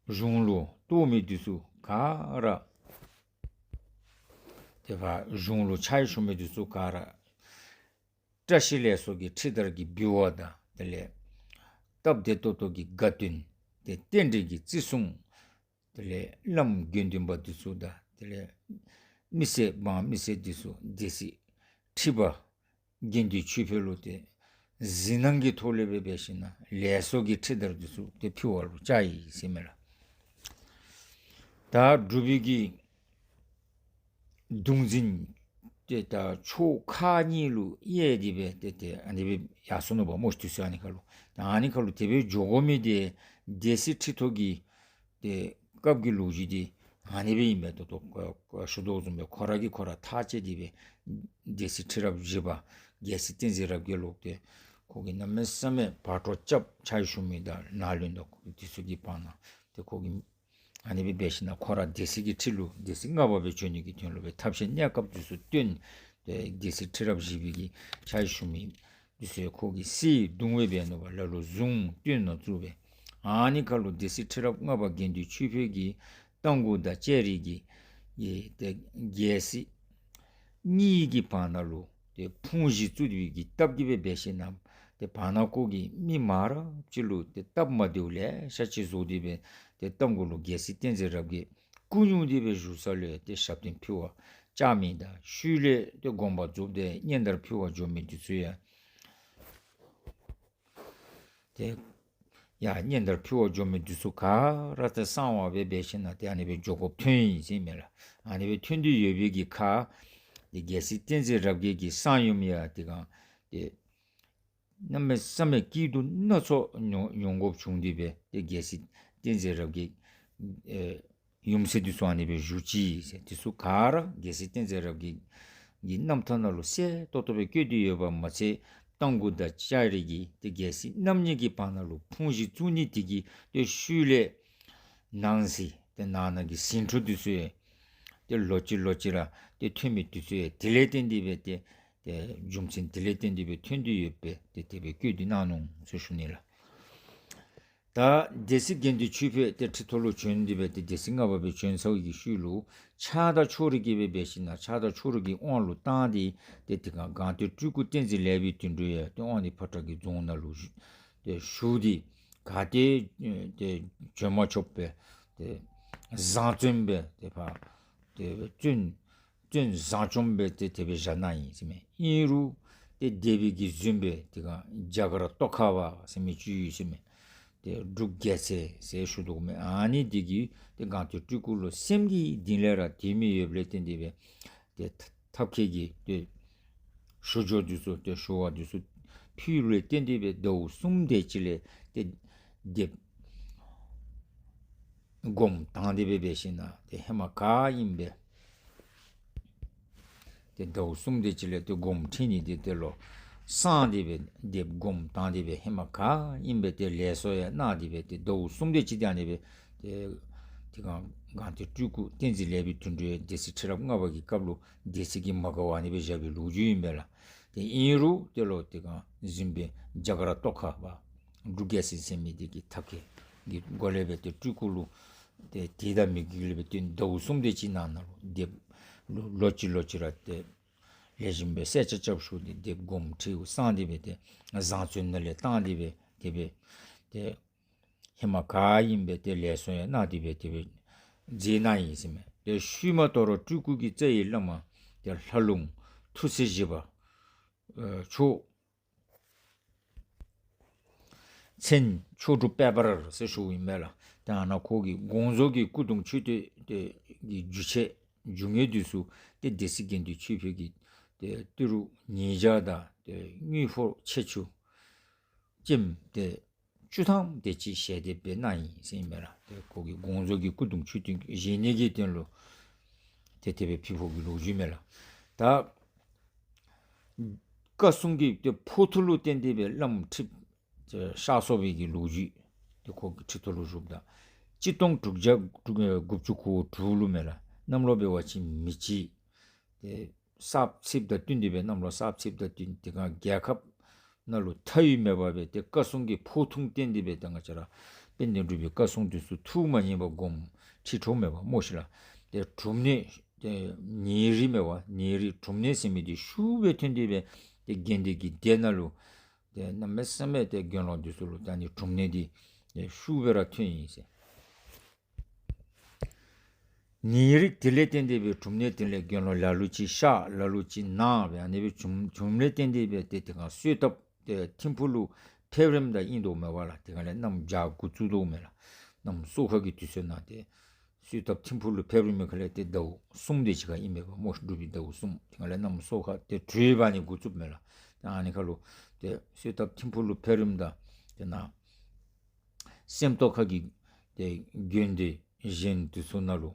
གཞུང་ལུ་གཏོགས་མི་འདི་ཚུ་ག་ར་ཏེ་ཕར་གཞུང་ལུ་ཕྱག་ཞུ་མི་འདི་ཚུ་ག་ར་བཀྲ་ཤིས་ལེགས་སོ་གི་ཁྲི་དར་གྱི་འབུལ་བ་དང་དེ་ལས་སྟབས་བདེ་ཏོག་ཏོ་གི་དགའ་སྟོན་ཏེ་རྟེན་འབྲེལ་གྱི་བརྩི་སྲུང་དེ་ལས་བླམ་དགེ་འདུན་པ་འདི་ཚུ་དང་དེ་ལས་མི་སེར་འབངས་མི་སེར་འདི་ཚུ་སྡེ་སྲིད་ཁྲི་པ་དགེ་འདུན་ཆོས་འཕེལ་ལུ་ཏེ་གཟིགས་སྣང་གི་ཐོག་ལས་སྦེ་འབད་ཞིན་ན་ལེགས་སོ་གི་ཁྲི་དར་འདི་ཚུ་ཏེ་ཕུལ་བ་ལུ་བཅར་ཡི་ཟེར་མས་ལགས། ད་འབྲུག་པའི་གི་གདུང་འཛིན་ཏེ་ད་ཕྱོགས་ཁག་གཉིས་ལུ་དབྱེ་སྟེ་སྦེ་ཏེ་ཏེ་ཨ་ནི་སྦེ་ཡར་སོ་ནུག་པ་སྨོ། དུས་ཚོད་ཨ་ནི་ཁར་ལུ་ད་ཨ་ནི་ཁར་ལུ་དེ་སྦེ་འགྱོ་དགོ་མི་འདི་སྡེ་སྲིད་ཁྲི་ཐོག་གི་ཏེ་སྐབས་ཀྱི་ལོ་རྒྱུས་འདི་ཨ་ནི་སྦེ་ཨིན་པས། ད་ལྟོ་ཞུ་དོ་བཟུམ་སྦེ་ཁོ་ར་གིས་ཁོ་ར་ཐག་བཅད་དེ་སྦེ་སྡེ་སྲིད་ཁྲི་རབས་བཞི་པ་རྒྱལ་སྲས་བསྟན་འཛིན་རབ་རྒྱས་ལུ་ཏེ་ཁོ་གིས་གནམ་མེད་ས་མེད་བག་དྲོ་རྐྱབ་ཕྱག་ཞུ་མི་དང་ནཱ་ལུ་ད་ཁོ་གི་དུས་ཚོད་ཀྱི་བར་ན་ཏེ་ཁོ་གིས་ཨ་ནི་སྦེ་འབད་ཞིན་ན་ཁོ་ར་སྡེ་སྲིད་ཀྱི་ཁྲི་ལུ་སྡེ་སྲིད་ལྔ་པ་སྦེ་བྱོན་ནི་གི་དོན་ལུ་སྦེ་ཐབས་ཤེས་གནས་སྐབས་འདི་ཚུ་བཏོན་ཏེ་སྡེ་སྲིད་ཁྲི་རབས་བཞི་པའི་གི་ཕྱག་ཞུ་མི་འདི་ཚུ་ཁོ་གིས་གསེར་བརྡུང་སྦེ་འབད་ནུག་པ། ལ་ལུ་གཟུངས་བཏོན་ནུག་བཙུགས་སྦེ། ཨ་ནི་ཁར་ལུ་སྡེ་སྲིད་ཁྲི་རབས་ལྔ་པ་དགེ་འདུན་ཆོས་འཕེལ་གྱིས་རྟ་མགོ་དང་ལྕགས་རི་གི་ཏེ་རྒྱལ་སྲིད་གཉིས་ཀྱི་བར་ན་ལུ་ཏེ་ཕུང་བཞི་བཙུགས་པའི་གི་སྟབས་ཀྱིས་སྦེ་འབད་ཞིན་ན་ཏེ་བར་ན་ཁོ་གིས་མི་མང་རབས་ཅིག་ལུ་ཏེ་སྟབས་མ་བདེཝ་ལེ་ཤ་ཅིག་བཟོ་སྟེ་སྦེ་ཏེ་རྟ་མགོ་ལུ་རྒྱལ་སྲས་བསྟན་འཛིན་རབ་རྒྱས་སྐུ་སྙུང་སྟེ་སྦེ་བཞུགས་ས་ལུ་ཏེ་ཞབས་བརྟན་ཕུལ་བར་བཅར་མི་དང་ཤུལ་ལས་ཏེ་དགོངས་པ་རྫོགས་ཏེ་སྙན་དར་ཕུལ་བར་འགྱོ་མི་འདི་ཚུ་ཡང་ཏེ་ཡ་སྙན་དར་ཕུལ་བར་འགྱོ་མི་འདི་ཚུ་ག་ར་ཏེ་གསང་བ་སྦེ་འབད་ཞིན་ན་ཏེ་ཨ་ནི་སྦེ་འགྱོ་དགོཔ་ཐོན་ཡི་ཟེར་མས་ལགས། ཨ་ནི་སྦེ་ཐོན་ཏེ་ཡོད་པའི་གི་ཁར་ཏེ་རྒྱལ་སྲས་བསྟན་འཛིན་རབ་རྒྱས་ཀྱི་གསང་ཡུམ་ཡང་དེ་སྒང་ཏེ་གནམ་མེད་ས་མེད་སྐྱིད་སྡུག་སྣ་ཚོགས་མྱོང་མྱོང་དགོཔ་བྱུང་སྟེ་སྦེ་ཏེ་རྒྱལ་སྲས་བསྟན་འཛིན་རབ་རྒྱས་ཨེ་ཡུམ་སྲས་འདི་ཚུ་ཨ་ནི་སྦེ་བཞུགས་ཅི་ཟེར། འདི་ཚུ་ག་ར་རྒྱལ་སྲས་བསྟན་འཛིན་རབ་རྒྱས་ཀྱི་རྣམ་ཐར་ནང་ལུ་གསལ་ཏོག་ཏོ་སྦེ་བཀོད་དེ་ཡོད་པ་མ་ཚད་རྟ་མགོ་དང་ལྕགས་རི་གི་ཏེ་རྒྱལ་སྲིད་རྣམ་གཉིས་ཀྱི་བར་ན་ལུ་ཕུང་བཞི་བཙུགས་ནི་དེ་གི་ཏེ་ཤུལ་ལས་ནང་གསེས་ཏེ་ནང་ན་གི་ཟིང་འཁྲུག་འདི་ཚུ་ཡང་ཏེ་ལོག་ཅི་ལོག་ཅི་ར་ཏེ་ཐོན་མི་འདི་ཚུ་ཡང་དེ་ལས་བརྟེན་ཏེ་སྦེ་ཏེ་ཏེ་རྒྱུ་མཚན་དེ་ལས་བརྟེན་ཏེ་སྦེ་ཐོན་ཏེ་ཡོདཔ་སྦེ་ཏེ་དེ་སྦེ་བཀོད་དེ་གནང་ནུག་ཟེར་ཞུ་ནི་ལགས། ད་སྡེ་སྲིད་དགེ་འདུན་ཆོས་འཕེལ་ཏེ་ཁྲི་ཐོག་ལུ་བྱོན་ཏེ་སྦེ་ཏེ་སྡེ་སྲིད་ལྔ་པ་སྦེ་བྱོན་ཚར་བའི་གི་ཤུལ་ལུ་ཆགས་སྡང་ཕྱོགས་རིས་ཀྱིས་སྦེ་འབད་ཞིན་ན་ཆགས་སྡང་ཕྱོགས་རིས་ཀྱི་དབང་ལུ་བཏང་སྟེ་ཏེ་དེ་སྒང་སྒང་སྟེང་སྤྲུལ་སྐུ་བསྟན་འཛིན་ལེགས་པའི་དོན་གྲུབ་ཡང་ཏེ་དབང་འདུས་ཕོ་བྲང་གི་རྫོང་ནང་ལུ་བཞུགས་ཏེ་བཞུགས་ཏེ་ག་ཏེ་ཏེ་བྱོན་མ་ཆོགཔ་སྦེ་ཏེ་བཟང་བཙོན་སྦེ་ཏེ་ཕར་ཏེ་བཙོན་བཙོན་བཟང་བཅོམ་སྦེ་ཏེ་དེ་སྦེ་བཞག་གནང་ཡི་ཟེར་མས། ཨིན་རུང་ཏེ་སྡེ་པའི་གི་གཟིམ་དཔོན་དེ་སྒང་རྒྱ་གར་ཏོག་ཁ་པ་ཟེར་མི་ཅིག་ཡོད་ཟེར་མས། ཏེ་འབྲུག་རྒྱལ་མཚན་ཟེར་ཞུ་དོ་མས། ཨ་ནི་དེ་གིས་ཏེ་སྒང་སྟེང་སྤྲུལ་སྐུ་ལུ་སེམས་ཀྱི་གཏིང་ལས་ར་དད་མོས་ཡོདཔ་ལས་བརྟེན་ཏེ་སྦེ་ཏེ་ཐབས་མཁས་ཀྱི་ཏེ་ཞུ་སྦྱོར་འདི་ཚུ་ཏེ་ཞུ་བ་འདི་ཚུ་ཕུལ་ལས་བརྟེན་ཏེ་སྦེ་ཟླཝ་གསུམ་དེ་ཅིག་ལས་ཏེ་སྡེ་པ་སྒོམ་བཏང་སྟེ་སྦེ་འབད་ཞིན་ན་ཏེ་ཧེ་མ་ག་ཨིནམ་སྦེ་ཏེ་ཟླཝ་གསུམ་དེ་ཅིག་ལས་ཏེ་སྒོམ་ཁྲིད་ནི་འདི་ཏེ་ལོ་སང་སྟེ་སྦེ་སྡེ་པ་སྒོམ་བཏང་སྟེ་སྦེ་ཧེ་མ་ག་ཨིནམ་སྦེ་ཏེ་ལེགས་སོ་ཡང་གནང་སྟེ་སྦེ་ཏེ་ཟླཝ་གསུམ་དེ་ཅིག་ཏེ་ཨ་ནི་སྦེ་ཏེ་ དེ་སྒང་སྒང་སྟེང་སྤྲུལ་སྐུ་བསྟན་འཛིན་ལེགས་པའི་དོན་གྲུབ་ཡང་སྡེ་སྲིད་ཁྲི་རབས་ལྔ་པ་གི་སྐབས་ལུ་སྡེ་སྲིད་ཀྱི་མ་དགའ་བ་ཨ་ནི་སྦེ་བཞག་པའི་ལོ་རྒྱུས་ཨིན་པས་ལགས། ཏེ་ཨིན་རུང་དེ་ལུ་དེ་སྒང་གཟིམ་དཔོན་རྒྱ་གར་ཏོག་ཁ་པ་འབྲུག་རྒྱལ་མཚན་ཟེར་མི་དེ་གི་ཐབས་མཁས་ཀྱི་སྒོ་ལས་སྦེ་ཏེ་སྤྲུལ་སྐུ་ལུ་ཏེ་དད་དང་མོས་གུས་ལས་སྦེ་ཏེ་ཟླཝ་གསུམ་དེ་ཅིག་ནང་ན་ལུ་སྡེ་ལུ་ལོ་གཅིག་ལོ་གཅིག་ར་ཏེ་ལེགས་ཤོམ་སྦེ་གསལ་ཆ་རྐྱབ་ཞུ་སྟེ་ཏེ་དགོངསམ་ཁྲེལ་གསང་སྟེ་སྦེ་ཏེ་བཟང་བཙོན་ནང་ལས་བཏང་སྟེ་སྦེ་དེ་སྦེ་ཏེ་ཧེ་མ་ག་ཨིནམ་སྦེ་ཏེ་ལེགས་སོ་ཡང་གནང་སྟེ་སྦེ་དེ་སྦེ་མཛད་གནང་ཡི་ཟེར་མས། ཏེ་ཤུལ་མ་དོ་རུང་སྤྲུལ་སྐུ་གི་རྩ་བའི་བླ་མ་ཏེ་ལྷ་ལུང་ཐུགས་སྲས་བཞི་པ་ཨེ་མཆོག་མཚན་མཆོག་གྲུབ་དཔལ་འབར་ཟེར་ཞུཝ་ཨིན་མས་ལགས། ཏེ་ཨ་ནཱ་ཁོ་གིས་དགོངས་རྫོགས་ཀྱི་སྐུ་གདུང་མཆོད་རྟེན་དེ་གི་རྒྱུ་ཆས་རྒྱུ་དངོས་འདི་ཚུ་ཏེ་སྡེ་སྲིད་དགེ་འདུན་ཆོས་འཕེལ་གྱིས་ཏེ་ཏི་རུ་ཉིས་བརྒྱ་དང་ཏེ་དངུལ་ཕོར་ཆེ་ཆུང་ལྕེམ་ཏེ་བཅུ་ཐམ་དེ་ཅིག་ཞལ་འདེབས་སྦེ་གནང་ཡི་ཟེར་ཨིན་མས་ལགས། ཏེ་ཁོ་གིས་དགོངས་རྫོགས་ཀྱི་སྐུ་གདུང་མཆོད་རྟེན་བཞེངས་ནི་གི་དོན་ལུ་ཏེ་དེ་སྦེ་ཕུལ་ཕུལཝ་གི་ལོ་རྒྱུས་མས་ལགས། ད་བཀའ་སྲུང་གི་ཏེ་ཕོག་ཐུག་ལུ་བརྟེན་ཏེ་སྦེ་བླམ་ཁྲི་གཤགས་སོང་བའི་གི་ལོ་རྒྱུས་ཏེ་ཁོ་གི་ཁྲི་ཐོག་ལུ་བཞུགསཔ་ད་གཅིག་སྟོང་དྲུག་བརྒྱ་དགུ་བཅུ་གོ་དྲུག་ལུ་མས་ལགས། གནམ་ལོ་འབད་བ་ཅིན་མེ་བྱི་ཏེ་གསརཔ་ཚེས་པ་དང་བསྟུན་ཏེ་སྦེ་གནམ་ལོ་གསརཔ་ཚེས་པ་དང་བསྟུན་ཏེ་སྒང་རྒྱལ་ཁབ་ནང་ལུ་མཐའ་དབུས་མེད་པར་སྦེ་ཏེ་བཀའ་སྲུང་གི་ཕོག་ཐུག་བརྟེན་ཏེ་སྦེ་ད་ང་བཅས་ར་དཔལ་ལྡན་འབྲུག་པའི་བཀའ་སྲུང་འདི་ཚུ་ཐུགས་མ་མཉེས་པར་དགོངསམ་ཁྲེལ་འཕྲོག་མེད་པར་སྨོ་ཤིག་ལགས། ཏེ་གྲུབ་གནས་ཏེ་ཉེ་རིགས་མས་པ། ཉེ་རིགས་གྲུབ་གནས་ཟེར་མི་འདི་ཤུགས་སྦེ་ཐོན་ཏེ་སྦེ་ཏེ་དགེ་འདུན་གྱི་སྡེ་ནང་ལུ་ཏེ་གནམ་མེད་ས་མེད་ཏེ་དགེ་སློང་འདི་ཚུ་ལུ་ད་ནི་གྲུབ་གནས་འདི་ཏེ་ཤུགས་སྦེ་ར་ཐོན་ཡི་ཟེར། ཉེ་རིགས་དེ་ལས་བརྟེན་ཏེ་སྦེ་གྲུབ་གནས་དེ་ལས་དགེ་སློང་ལ་ལུ་ཅིག་གཤགས་ལ་ལུ་ཅིག་ནང་སྦེ་ཨ་ནི་སྦེ་བྱུང་བྱུངམ་ལས་བརྟེན་ཏེ་སྦེ་ཏེ་དེ་སྒང་གསོལ་ཐབ་ཏེ་ཐིམ་ཕུག་ལུ་ཕེབས་རནམ་ད་ཨིན་དོ་མས་པ་ལགས། དེ་སྒང་ལས་གནམ་བྱཱར་འགོ་བཙུགས་དོ་མས་ལགས། གནམ་སོ་ཁ་གི་དུས་ཚོད་ནང་ཏེ་གསོལ་ཐབ་ཐིམ་ཕུག་ལུ་ཕེབས་རནམ་ཁ་ལས་ཏེ་ཟླཝ་གསུམ་དེ་ཅིག་ཁར་ཨིན་མས་པ་སྨོ་ཤིག། འབྲུག་པའི་ཟླཝ་གསུམ། དེ་སྒང་ལས་གནམ་སོ་ཁ་ཏེ་དྲོ་པ་ནི་འགོ་བཙུགསཔ་མས་ལགས། ཏེ་ཨ་ནི་ཁར་ལུ་ཏེ་གསོལ་ཐབ་ཐིམ་ཕུག་ལུ་ཕེབས་རནམ་ད་ཏེ་ནཱ་སེམས་རྟོགས་ཁ་གི་ཏེ་དགེ་འདུན་གཞན་འདི་ཚུ་ནང་ལུ་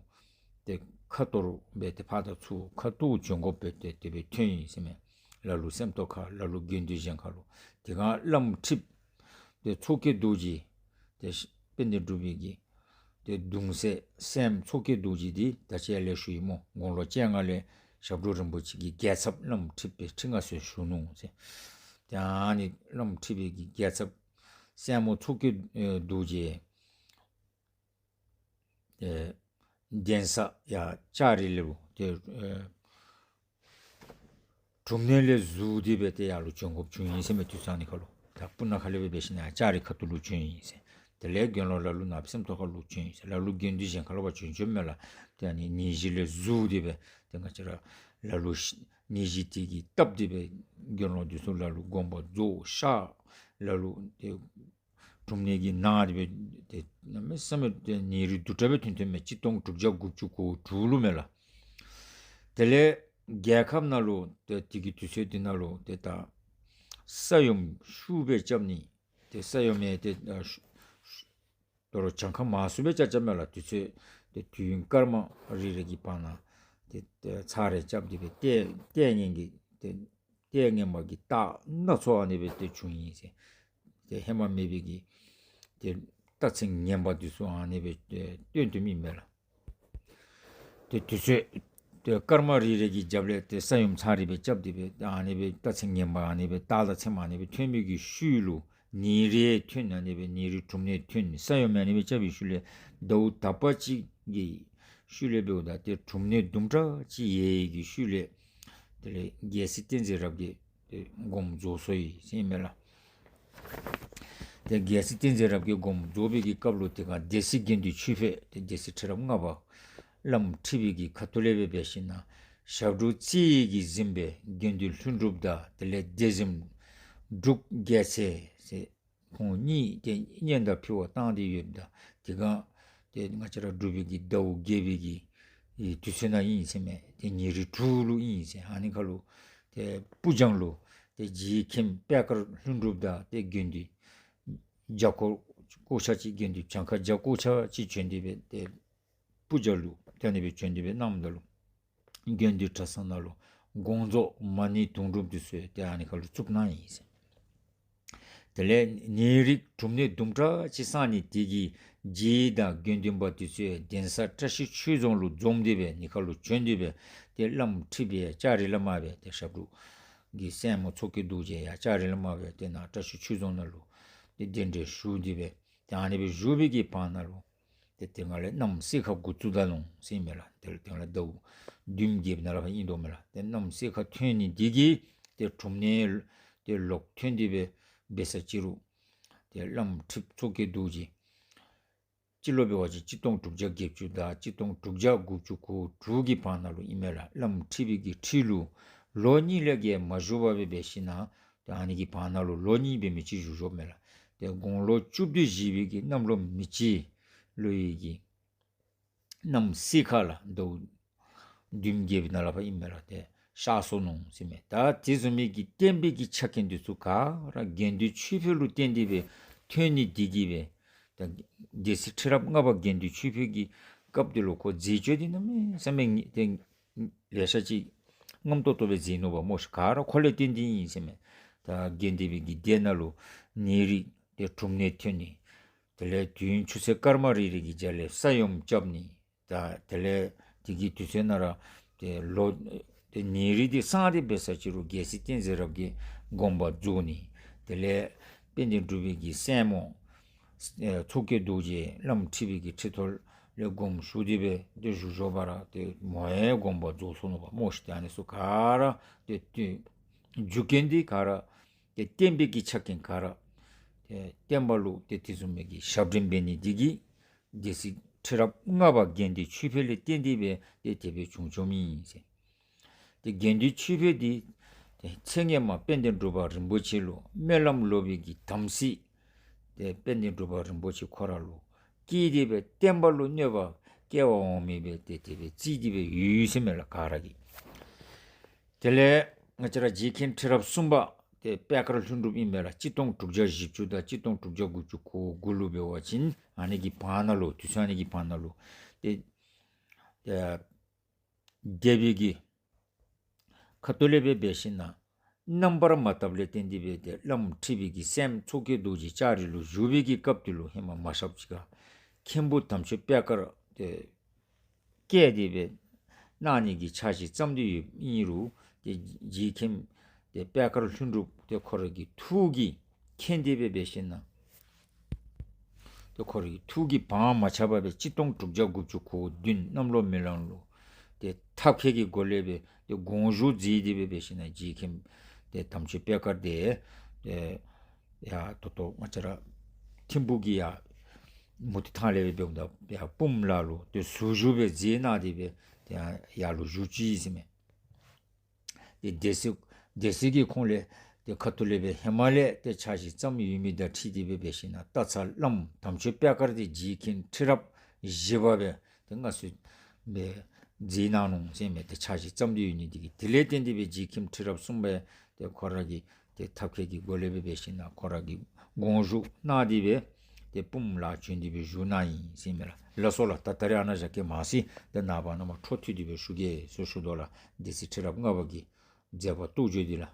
ཏེ་ཁ་གཏོར་སྦེ་ཏེ་ཕར་དང་ཚུར་ཁ་གཏོར་བྱོན་དགོཔ་སྦེ་ཏེ་དེ་སྦེ་ཐོན་ཡི་ཟེར་མས། ལ་ལུ་སེམས་རྟོགས་ཁ་ལ་ལུ་དགེ་འདུན་གཞན་ཁ་ལུ། དེ་སྒང་བླམ་ཁྲི་པ་ཏེ་མཚོ་སྐྱེས་རྡོ་རྗེ་ཏེ་དཔལ་ལྡན་འབྲུག་པའི་གི་ཏེ་གདུང་སྲས་སྲསམོ་མཚོ་སྐྱེས་རྡོ་རྗེ་འདི་ད་ཅི་ཡར་ལས་ཞུ་ཡི་སྨོ། དགུང་ལོ་བཅོ་ལྔ་ལས་ཞབས་དྲུང་རིན་པོ་ཆེ་གི་རྒྱལ་ཚབ་བླམ་ཁྲི་པའི་ཁྲི་མངའ་གསོལ་ཞུ་ནུག་ཟེར། ཏེ་ཨ་ནི་བླམ་ཁྲི་པའི་གི་རྒྱལ་ཚབ་སྲསམོ་མཚོ་སྐྱེས་ཨེ་རྡོ་རྗེ་ཏེ་གདན་ས་ཡར་ལྕགས་རི་ལུ་ཏེ་ཨེ་གྲུབ་གནས་ལས་ཟུར་ཏེ་སྦེ་ཏེ་ཡར་ལུ་བྱོན་དགོཔ་བྱུང་ཡི་ཟེར་མས། དུས་ཚོད་ཨ་ནི་ཁར་ལུ་ད་སྤུ་ན་ཁ་ལས་སྦེ་འབད་ཞིན་ན་ཡར་ལྕགས་རི་ཁ་ཐུག་ལུ་བྱོན་ཡི་ཟེར། དེ་ལས་དགེ་སློང་ལ་ལུ་ནཱ་སེམས་རྟོགས་ཁ་ལུ་བྱོན་ཡི་ཟེར། ལ་ལུ་དགེ་འདུན་གཞན་ཁ་ལུ་ཕར་བྱོན་བྱོནམ་མས་ལགས། ཏེ་ཨ་ནི་གནས་གཞི་ལས་ཟུར་ཏེ་སྦེ་ཏེ་ང་བཅས་ར་ལ་ལུ་གནས་གཞི་དེ་གི་སྟབས་ཏེ་སྦེ་དགེ་སློང་འདི་ཚུ་ལ་ལུ་དགོངས་པ་རྫོགས་གཤགས། ལ་ལུ་ཏེ་གྲུབ་གནས་ཀྱི་ནང་དེ་སྦེ་ཏེ་གནམ་མེད་ས་མེད་ཏེ་ཉེ་རིགས་སྡུག་དྲགས་སྦེ་ཐོན་ཐོནམ་མས། གཅིག་སྟོང་དྲུག་བརྒྱ་དགུ་བཅུ་གོ་དྲུག་ལུ་མས་ལགས། དེ་ལས་རྒྱལ་ཁབ་ནང་ལུ་ཏེ་དེ་གི་དུས་ཚོད་དེ་ནང་ལུ་ཏེ་ད་ས་ཡོམ་ཤུགས་སྦེ་རྐྱབ་ནི་ཏེ་ས་ཡོམ་ཡང་ཏེ་ཨ་ཤུ་ཤུ་དོ་རུང་གྱངས་ཁ་མང་སུ་སྦེ་རྐྱབ་རྐྱབ་མས་ལགས། དུས་ཚོད་ཏེ་དུས་ཡུན་སྐར་མ་རེ་རེ་གི་བར་ན་ཏེ་ཏེ་ཚར་རེ་རྐྱབ་སྟེ་སྦེ་ཏེ་ཏེ་ངན་གྱི་ཏེ་ལྟས་ངན་པ་གི་རྟགས་སྣ་ཚོགས་ཨ་ནི་སྦེ་ཏེ་བྱུང་ཡི་ཟེར། ཏེ་ཧེ་མ་མེད་པའི་གི་ཏེ་རྟགས་མཚན་ངན་པ་འདི་ཚུ་ཨ་ནི་སྦེ་ཏེ་སྟོན་ཏེ་མི་མས་ལགས། ཏེ་དུས་ཚོད་ཏེ་སྐར་མ་རེ་རེ་གི་རྒྱབ་ལས་ཏེ་ས་ཡོམ་ཚར་རེ་སྦེ་རྐྱབ་སྟེ་སྦེ་ཏེ་ཨ་ནི་སྦེ་རྟགས་མཚན་ངན་པ་ཨ་ནི་སྦེ་རྟགས་དང་མཚན་མ་ཨ་ནི་སྦེ་ཐོན་པའི་གི་ཤུལ་ལུ་ཉེ་རིགས་ཐོན། ཨ་ནི་སྦེ་ཉེ་རིགས་གྲུབ་གནས་ཐོན། ས་ཡོམ་ཨ་ནི་སྦེ་རྐྱབ་པའི་ཤུལ་ལས་ཟླཝ་དག་པ་ཅིག་གི་ཤུལ་ལས་འབདཝ་ད་ཏེ་གྲུབ་གནས་དུམ་གྲ་ཅིག་ཡལ་བའི་གི་ཤུལ་ལས་དེ་ལས་རྒྱལ་སྲས་བསྟན་འཛིན་རབ་རྒྱས་ཏེ་དགོངས་རྫོགས་སོ་ཡི་ཟེར་ཨིན་མས་ལགས། ཏེ་རྒྱལ་སྲས་བསྟན་འཛིན་རབ་རྒྱས་དགོངས་རྫོགས་པའི་གི་སྐབས་ལུ་དེ་སྒང་སྡེ་སྲིད་དགེ་འདུན་ཆོས་འཕེལ་ཏེ་སྡེ་སྲིད་ཁྲི་རབས་ལྔ་པ་བླམ་ཁྲི་པའི་གི་ཁ་ཐུག་ལས་སྦེ་འབད་ཞིན་ན་ཞབས་དྲུང་རྩེ་གི་གཟིམ་དཔོན་དགེ་འདུན་ལྷུན་གྲུབ་དང་དེ་ལས་སྡེ་གཟིམ་འབྲུག་རྒྱལ་མཚན་ཟེར་ཁོང་གཉིས་ཏེ་སྙན་དར་ཕུལ་བར་བཏང་སྟེ་ཡོདཔ་ད་དེ་སྒང་ཏེ་ང་བཅས་ར་འབྲུག་པའི་གི་ཟླཝ་བརྒྱད་པའི་གི་ཨེ་དུས་ཚོད་ནང་ཨིན་ཟེར་མས། ཏེ་ཉེ་རིགས་དྲུག་ལུ་ཨིན་ཟེར། ཨ་ནི་ཁར་ལུ་ཏེ་སྤུར་སྦྱང་ལུ་ཏེ་རྗེ་མཁན་པད་དཀར་ལྷུན་གྲུབ་དང་ཏེ་དགེ་འདུན་བརྒྱ་སྐོར་སྐོར་ཆ་ཅིག་དགེ་འདུན་གྱངས་ཁ་བརྒྱ་སྐོར་ཆ་ཅིག་བྱོན་ཏེ་སྦེ་ཏེ་སྤུར་སྦྱང་ལུ་ཏེ་ཨ་ནི་སྦེ་བྱོན་ཏེ་སྦེ་གནངམ་ད་ལུ་དགེ་འདུན་གྲྭ་ཚང་ནང་ལུ་དགོངས་རྫོགས་མ་ཎི་དུང་སྒྲུབ་འདི་ཚུ་ཏེ་ཨ་ནི་ཁར་ལུ་བཙུགས་གནང་ཡི་ཟེར། དེ་ལས་ནད་རིགས་གྲུམ་ནད་དུམ་གྲ་ཅིག་སངས་ནི་དེ་གིས་རྗེ་དང་དགེ་འདུན་པ་དེ་ཚུ་གདན་ས་བཀྲ་ཤིས་ཆོས་རྫོང་ལུ་འཛོམས་ཏེ་སྦེ་ནི་ཁ་ལུ་བྱོན་ཏེ་སྦེ་ཏེ་བླམ་ཁྲི་པའི་ལྕགས་རི་ལས་མར་སྦེ་ཏེ་ཞབས་དྲུང་གི་སྲས་མོ་མཚོ་སྐྱེས་རྡོ་རྗེ་ཡང་ལྕགས་རི་ལས་མར་སྦེ་ཏེ་ནཱ་བཀྲ་ཤིས་ཆོས་རྫོང་ནང་ལུ་ཏེ་གདན་འདྲེན་ཞུ་སྟེ་སྦེ་ཏེ་ཨ་ནི་སྦེ་བཞུགས་པའི་གི་བར་ན་ལུ་ཏེ་དེ་སྒང་ལས་གནམ་སེར་ཁ་འགོ་བཙུགས་ད་ནུག་ཟེར་མས་ལགས། ཏེ་དེ་སྒང་ལས་ཟླཝ་བདུན་བརྒྱད་ནང་ལས་ཕར་ཨིན་དོ་མས་ལགས། ཏེ་གནམ་སེར་ཁ་ཐོན་ནི་དེ་གིས་ཏེ་གྲུམ་ནད་ཏེ་ལོག་ཐོན་ཏེ་སྦེ་འབད་ས་ཅིག་རུང་ཏེ་བླམ་ཁྲི་པ་མཚོ་སྐྱེས་རྡོ་རྗེ་སྤྱི་ལོ་འབད་བ་ཅིན་གཅིག་སྟོང་དྲུག་བརྒྱ་བརྒྱད་ཅུ་དང་གཅིག་སྟོང་དྲུག་བརྒྱ་དགུ་བཅུ་གོ་དྲུག་གི་བར་ན་ལུ་ཨིན་མས་ལགས། བླམ་ཁྲི་པའི་གི་ཁྲི་ལུ་ལོ་གཉིས་ལས་བརྒལ་མ་བཞུགས་པར་སྦེ་འབད་ཞིན་ན་ཏེ་ཨ་ནི་གི་བར་ན་ལུ་ལོ་གཉིས་འབད་མི་ཅིག་བཞུགས་བཞུགསཔ་མས་ལགས། ཏེ་དགུང་ལོ་བཅུ་བདུན་བཞེས་པའི་གི་གནམ་ལོ་མེ་བྱི་ལོའི་གི་གནམ་སེར་ཁ་ལགས་ཟླཝ་བདུན་བརྒྱད་པའི་ནང་ལས་ཕར་ཨིན་མས་ལགས། ཏེ་གཤགས་སོ་ནུག་ཟེར་མས། ད་དེ་བཟུམ་མའི་གི་བསྟན་པའི་གི་ཆ་རྐྱེན་འདི་ཚུ་ག་ར་དགེ་འདུན་ཆོས་འཕེལ་ལུ་བརྟེན་ཏེ་སྦེ་ཐོན་ནི་དེ་གིས་སྦེ་ད་སྡེ་སྲིད་ཁྲི་རབས་ལྔ་པ་དགེ་འདུན་ཆོས་འཕེལ་གྱི་སྐབས་དེ་ལུ་ཁོ་མཛད་སྤྱོད་འདི་གནམ་མེད་ས་མེད་ཏེ་ལེ་ཤ་ཅིག་རྔམ་ཏོག་ཏོ་སྦེ་མཛད་ནུག་པ་སྨོ་ཤིག། ག་ར་ཁོ་ལས་བརྟེན་ཏེ་ཨིན་ཟེར་མས། ད་དགེ་འདུན་པའི་གི་སྡེ་ནང་ལུ་ནད་རིགས་ཏེ་གྲུམ་ནད་ཐོན་ནི། དེ་ལས་དུས་ཡུན་ཆུ་ཚོད་སྐར་མ་རེ་རེ་གི་རྒྱབ་ལས་ས་ཡོམ་རྐྱབ་ནི། ད་དེ་ལས་དེ་གི་དུས་ཚོད་ནང་ར་ཏེ་ལོ་ཏེ་ནད་རིགས་འདི་སངས་ཏེ་འབད་ས་ཅིག་རུང་རྒྱལ་སྲས་བསྟན་འཛིན་རབ་རྒྱས་དགོངས་པ་རྫོགས་ནི། དེ་ལས་དཔལ་ལྡན་འབྲུག་པའི་གི་སྲས་མོ་ཨེ་མཚོ་སྐྱེས་རྡོ་རྗེ་བླམ་ཁྲི་པའི་གི་ཁྲི་ཐོག་ལས་དགོངསམ་ཞུ་སྟེ་སྦེ་ཏེ་བཞུགས་བཞུགས་པ་ར་ཏེ་མོ་ཡང་དགོངས་པ་རྫོགས་སོ་ནུག་པ་སྨོ་ཤིག། ཏེ་ཨ་ནི་ཚུ་ག་ར་ཏེ་ཏེ་རྒྱུ་རྐྱེན་འདི་ག་ར་ཏེ་བསྟན་པའི་གི་ཆ་རྐྱེན་ག་ར་ཏེ་བསྟན་པ་ལུ་ཏེ་དེ་བཟུམ་མའི་གི་ཞབས་འདྲེན་འབད་ནི་འདི་གིས་སྡེ་སྲིད་ཁྲི་རབས་ལྔ་པ་དགེ་འདུན་ཆོས་འཕེལ་ལས་བརྟེན་ཏེ་སྦེ་ཏེ་དེ་སྦེ་བྱུང་བྱུངམ་ཨིན་ཟེར། ཏེ་དགེ་འདུན་ཆོས་འཕེལ་འདི་ཏེ་ཚེ་སྔོན་མ་དཔལ་ལྡན་འབྲུག་པ་རིན་པོ་ཆེ་ལུ་སྨོན་ལམ་ལོག་པའི་གི་དམ་ཚིག་ཏེ་དཔལ་ལྡན་འབྲུག་པ་རིན་པོ་ཆེ་ཁོ་ར་ལུ་བསྐྱེད་དེ་སྦེ་བསྟན་པ་ལུ་གནོད་པ་བསྐྱལ་བ་འོང་མི་སྦེ་ཏེ་དེ་སྦེ་བརྩིས་ཏེ་སྦེ་ཡོད་ཟེར་མས་ལགས་ག་ར་གིས། དེ་ལས་ང་བཅས་ར་རྗེ་མཁན་ཁྲི་རབས་གསུམ་པ་ཏེ་པད་དཀར་ལྷུན་གྲུབ་ཨིན་མས་ལགས། གཅིག་སྟོང་དྲུག་བརྒྱ་བཞི་བཅུ་དང་གཅིག་སྟོང་དྲུག་བརྒྱ་དགུ་བཅུ་གོ་དགུ་ལུ་འབད་བ་ཅིན་ཨ་ནི་གི་བར་ན་ལུ་དུས་ཚོད་ཨ་ནི་གི་བར་ན་ལུ་ཏེ་ཏེ་སྡེ་པའི་གི་ཁ་ཐུག་ལས་སྦེ་འབད་ཞིན་ན་རྣམ་པར་མ་བལྟཝ་ལས་བརྟེན་ཏེ་སྦེ་ཏེ་བླམ་ཁྲི་པའི་གི་སྲསམོ་མཚོ་སྐྱེས་རྡོ་རྗེ་ལྕགས་རི་ལུ་བཞུགས་པའི་གི་སྐབས་དེ་ལུ་ཧེ་མ་མ་གཤགསཔ་ཅིག་ཁར་མཁན་པོ་དམ་ཆོས་པད་དཀར་ཏེ་བསྐྱལ་ཏེ་སྦེ་གནང་ནི་གི་ཕྱག་བཞེས་བརྩམས་ཏེ་ཡོདཔ་ཨིན་རུང་ཏེ་རྗེ་མཁན་ཏེ་པད་དཀར་ལྷུན་གྲུབ་ཏེ་ཁོ་རའི་གི་ཐུགས་ཀྱིས་མཁྱེན་ཏེ་སྦེ་འབད་ཞིན་ན་ཏེ་ཁོ་རའི་ཐུགས་ཀྱི་བག་མ་ཆགས་པར་སྦེ་གཅིག་སྟོང་དྲུག་བརྒྱ་དགུ་བཅུ་གོ་བདུན་གནམ་ལོ་མེ་གླང་ལུ་ཏེ་ཐབས་མཁས་ཀྱི་སྒོ་ལས་སྦེ་ཏེ་དགོངས་ཞུ་མཛད་དེ་སྦེ་འབད་ཞིན་ན་རྗེ་མཁན་ཏེ་དམ་ཆོས་པད་དཀར་དེ་ཏེ་ཡར་ད་ལྟོ་ང་བཅས་ར་ཐིམ་ཕུག་གི་ཡར་མུ་ཏིག་ཐང་ལས་སྦེ་འབདཝ་ད་ཡར་སྤུངས་ལ་ལུ་ཏེ་ཟུར་བཞུགས་སྦེ་མཛད་གནང་སྟེ་སྦེ་ཏེ་ཡར་ལུ་བཞུགས་ཅི་ཟེར་མས། ཏེ་སྡེ་སྲིད་སྡེ་སྲིད་ཀྱི་ཁོངས་ལས་ཏེ་ཁ་ཐུག་ལས་སྦེ་ཧེ་མ་ལས་ཏེ་ཕྱག་བཞེས་བརྩམས་ཡོད་མི་དང་འཁྲིལ་ཏེ་སྦེ་འབད་ཞིན་ན་སྟག་ཚང་བླམ་དམ་ཆོས་པད་དཀར་དེ་རྗེ་མཁན་ཁྲི་རབས་བཞི་པ་སྦེ་ཏེ་མངའ་གསོལ་སྦེ་མཛད་གནང་ནུག་ཟེར་མས། ཏེ་ཕྱག་བཞེས་བརྩམས་ཏེ་ཡོད་ནི་དེ་གིས་དེ་ལས་བརྟེན་ཏེ་སྦེ་རྗེ་མཁན་ཁྲི་རབས་གསུམ་པ་ཏེ་ཁོ་ར་གིས་ཏེ་ཐབས་མཁས་ཀྱི་སྒོ་ལས་སྦེ་འབད་ཞིན་ན་ཁོ་ར་གིས་དགོངས་ཞུ་གནང་སྟེ་སྦེ་ཏེ་སྤུངས་ལ་བྱོན་ཏེ་སྦེ་བཞུགས་གནང་ཡི་ཟེར་མས་ལགས། ལགས་སོ་ལགས། ད་ད་རེས་ཨ་ནཱ་བཞག་གེ་མ་ཟེར། ད་ནངས་པ་ནངས་པ་འཕྲོ་མཐུད་དེ་སྦེ་ཞུ་གེ་ཟེར་ཞུ་དོ་ལགས། སྡེ་སྲིད་ཁྲི་རབས་ལྔ་པ་གི་མཛད་པ་རྟོགས་བརྗོད་འདི་ལགས།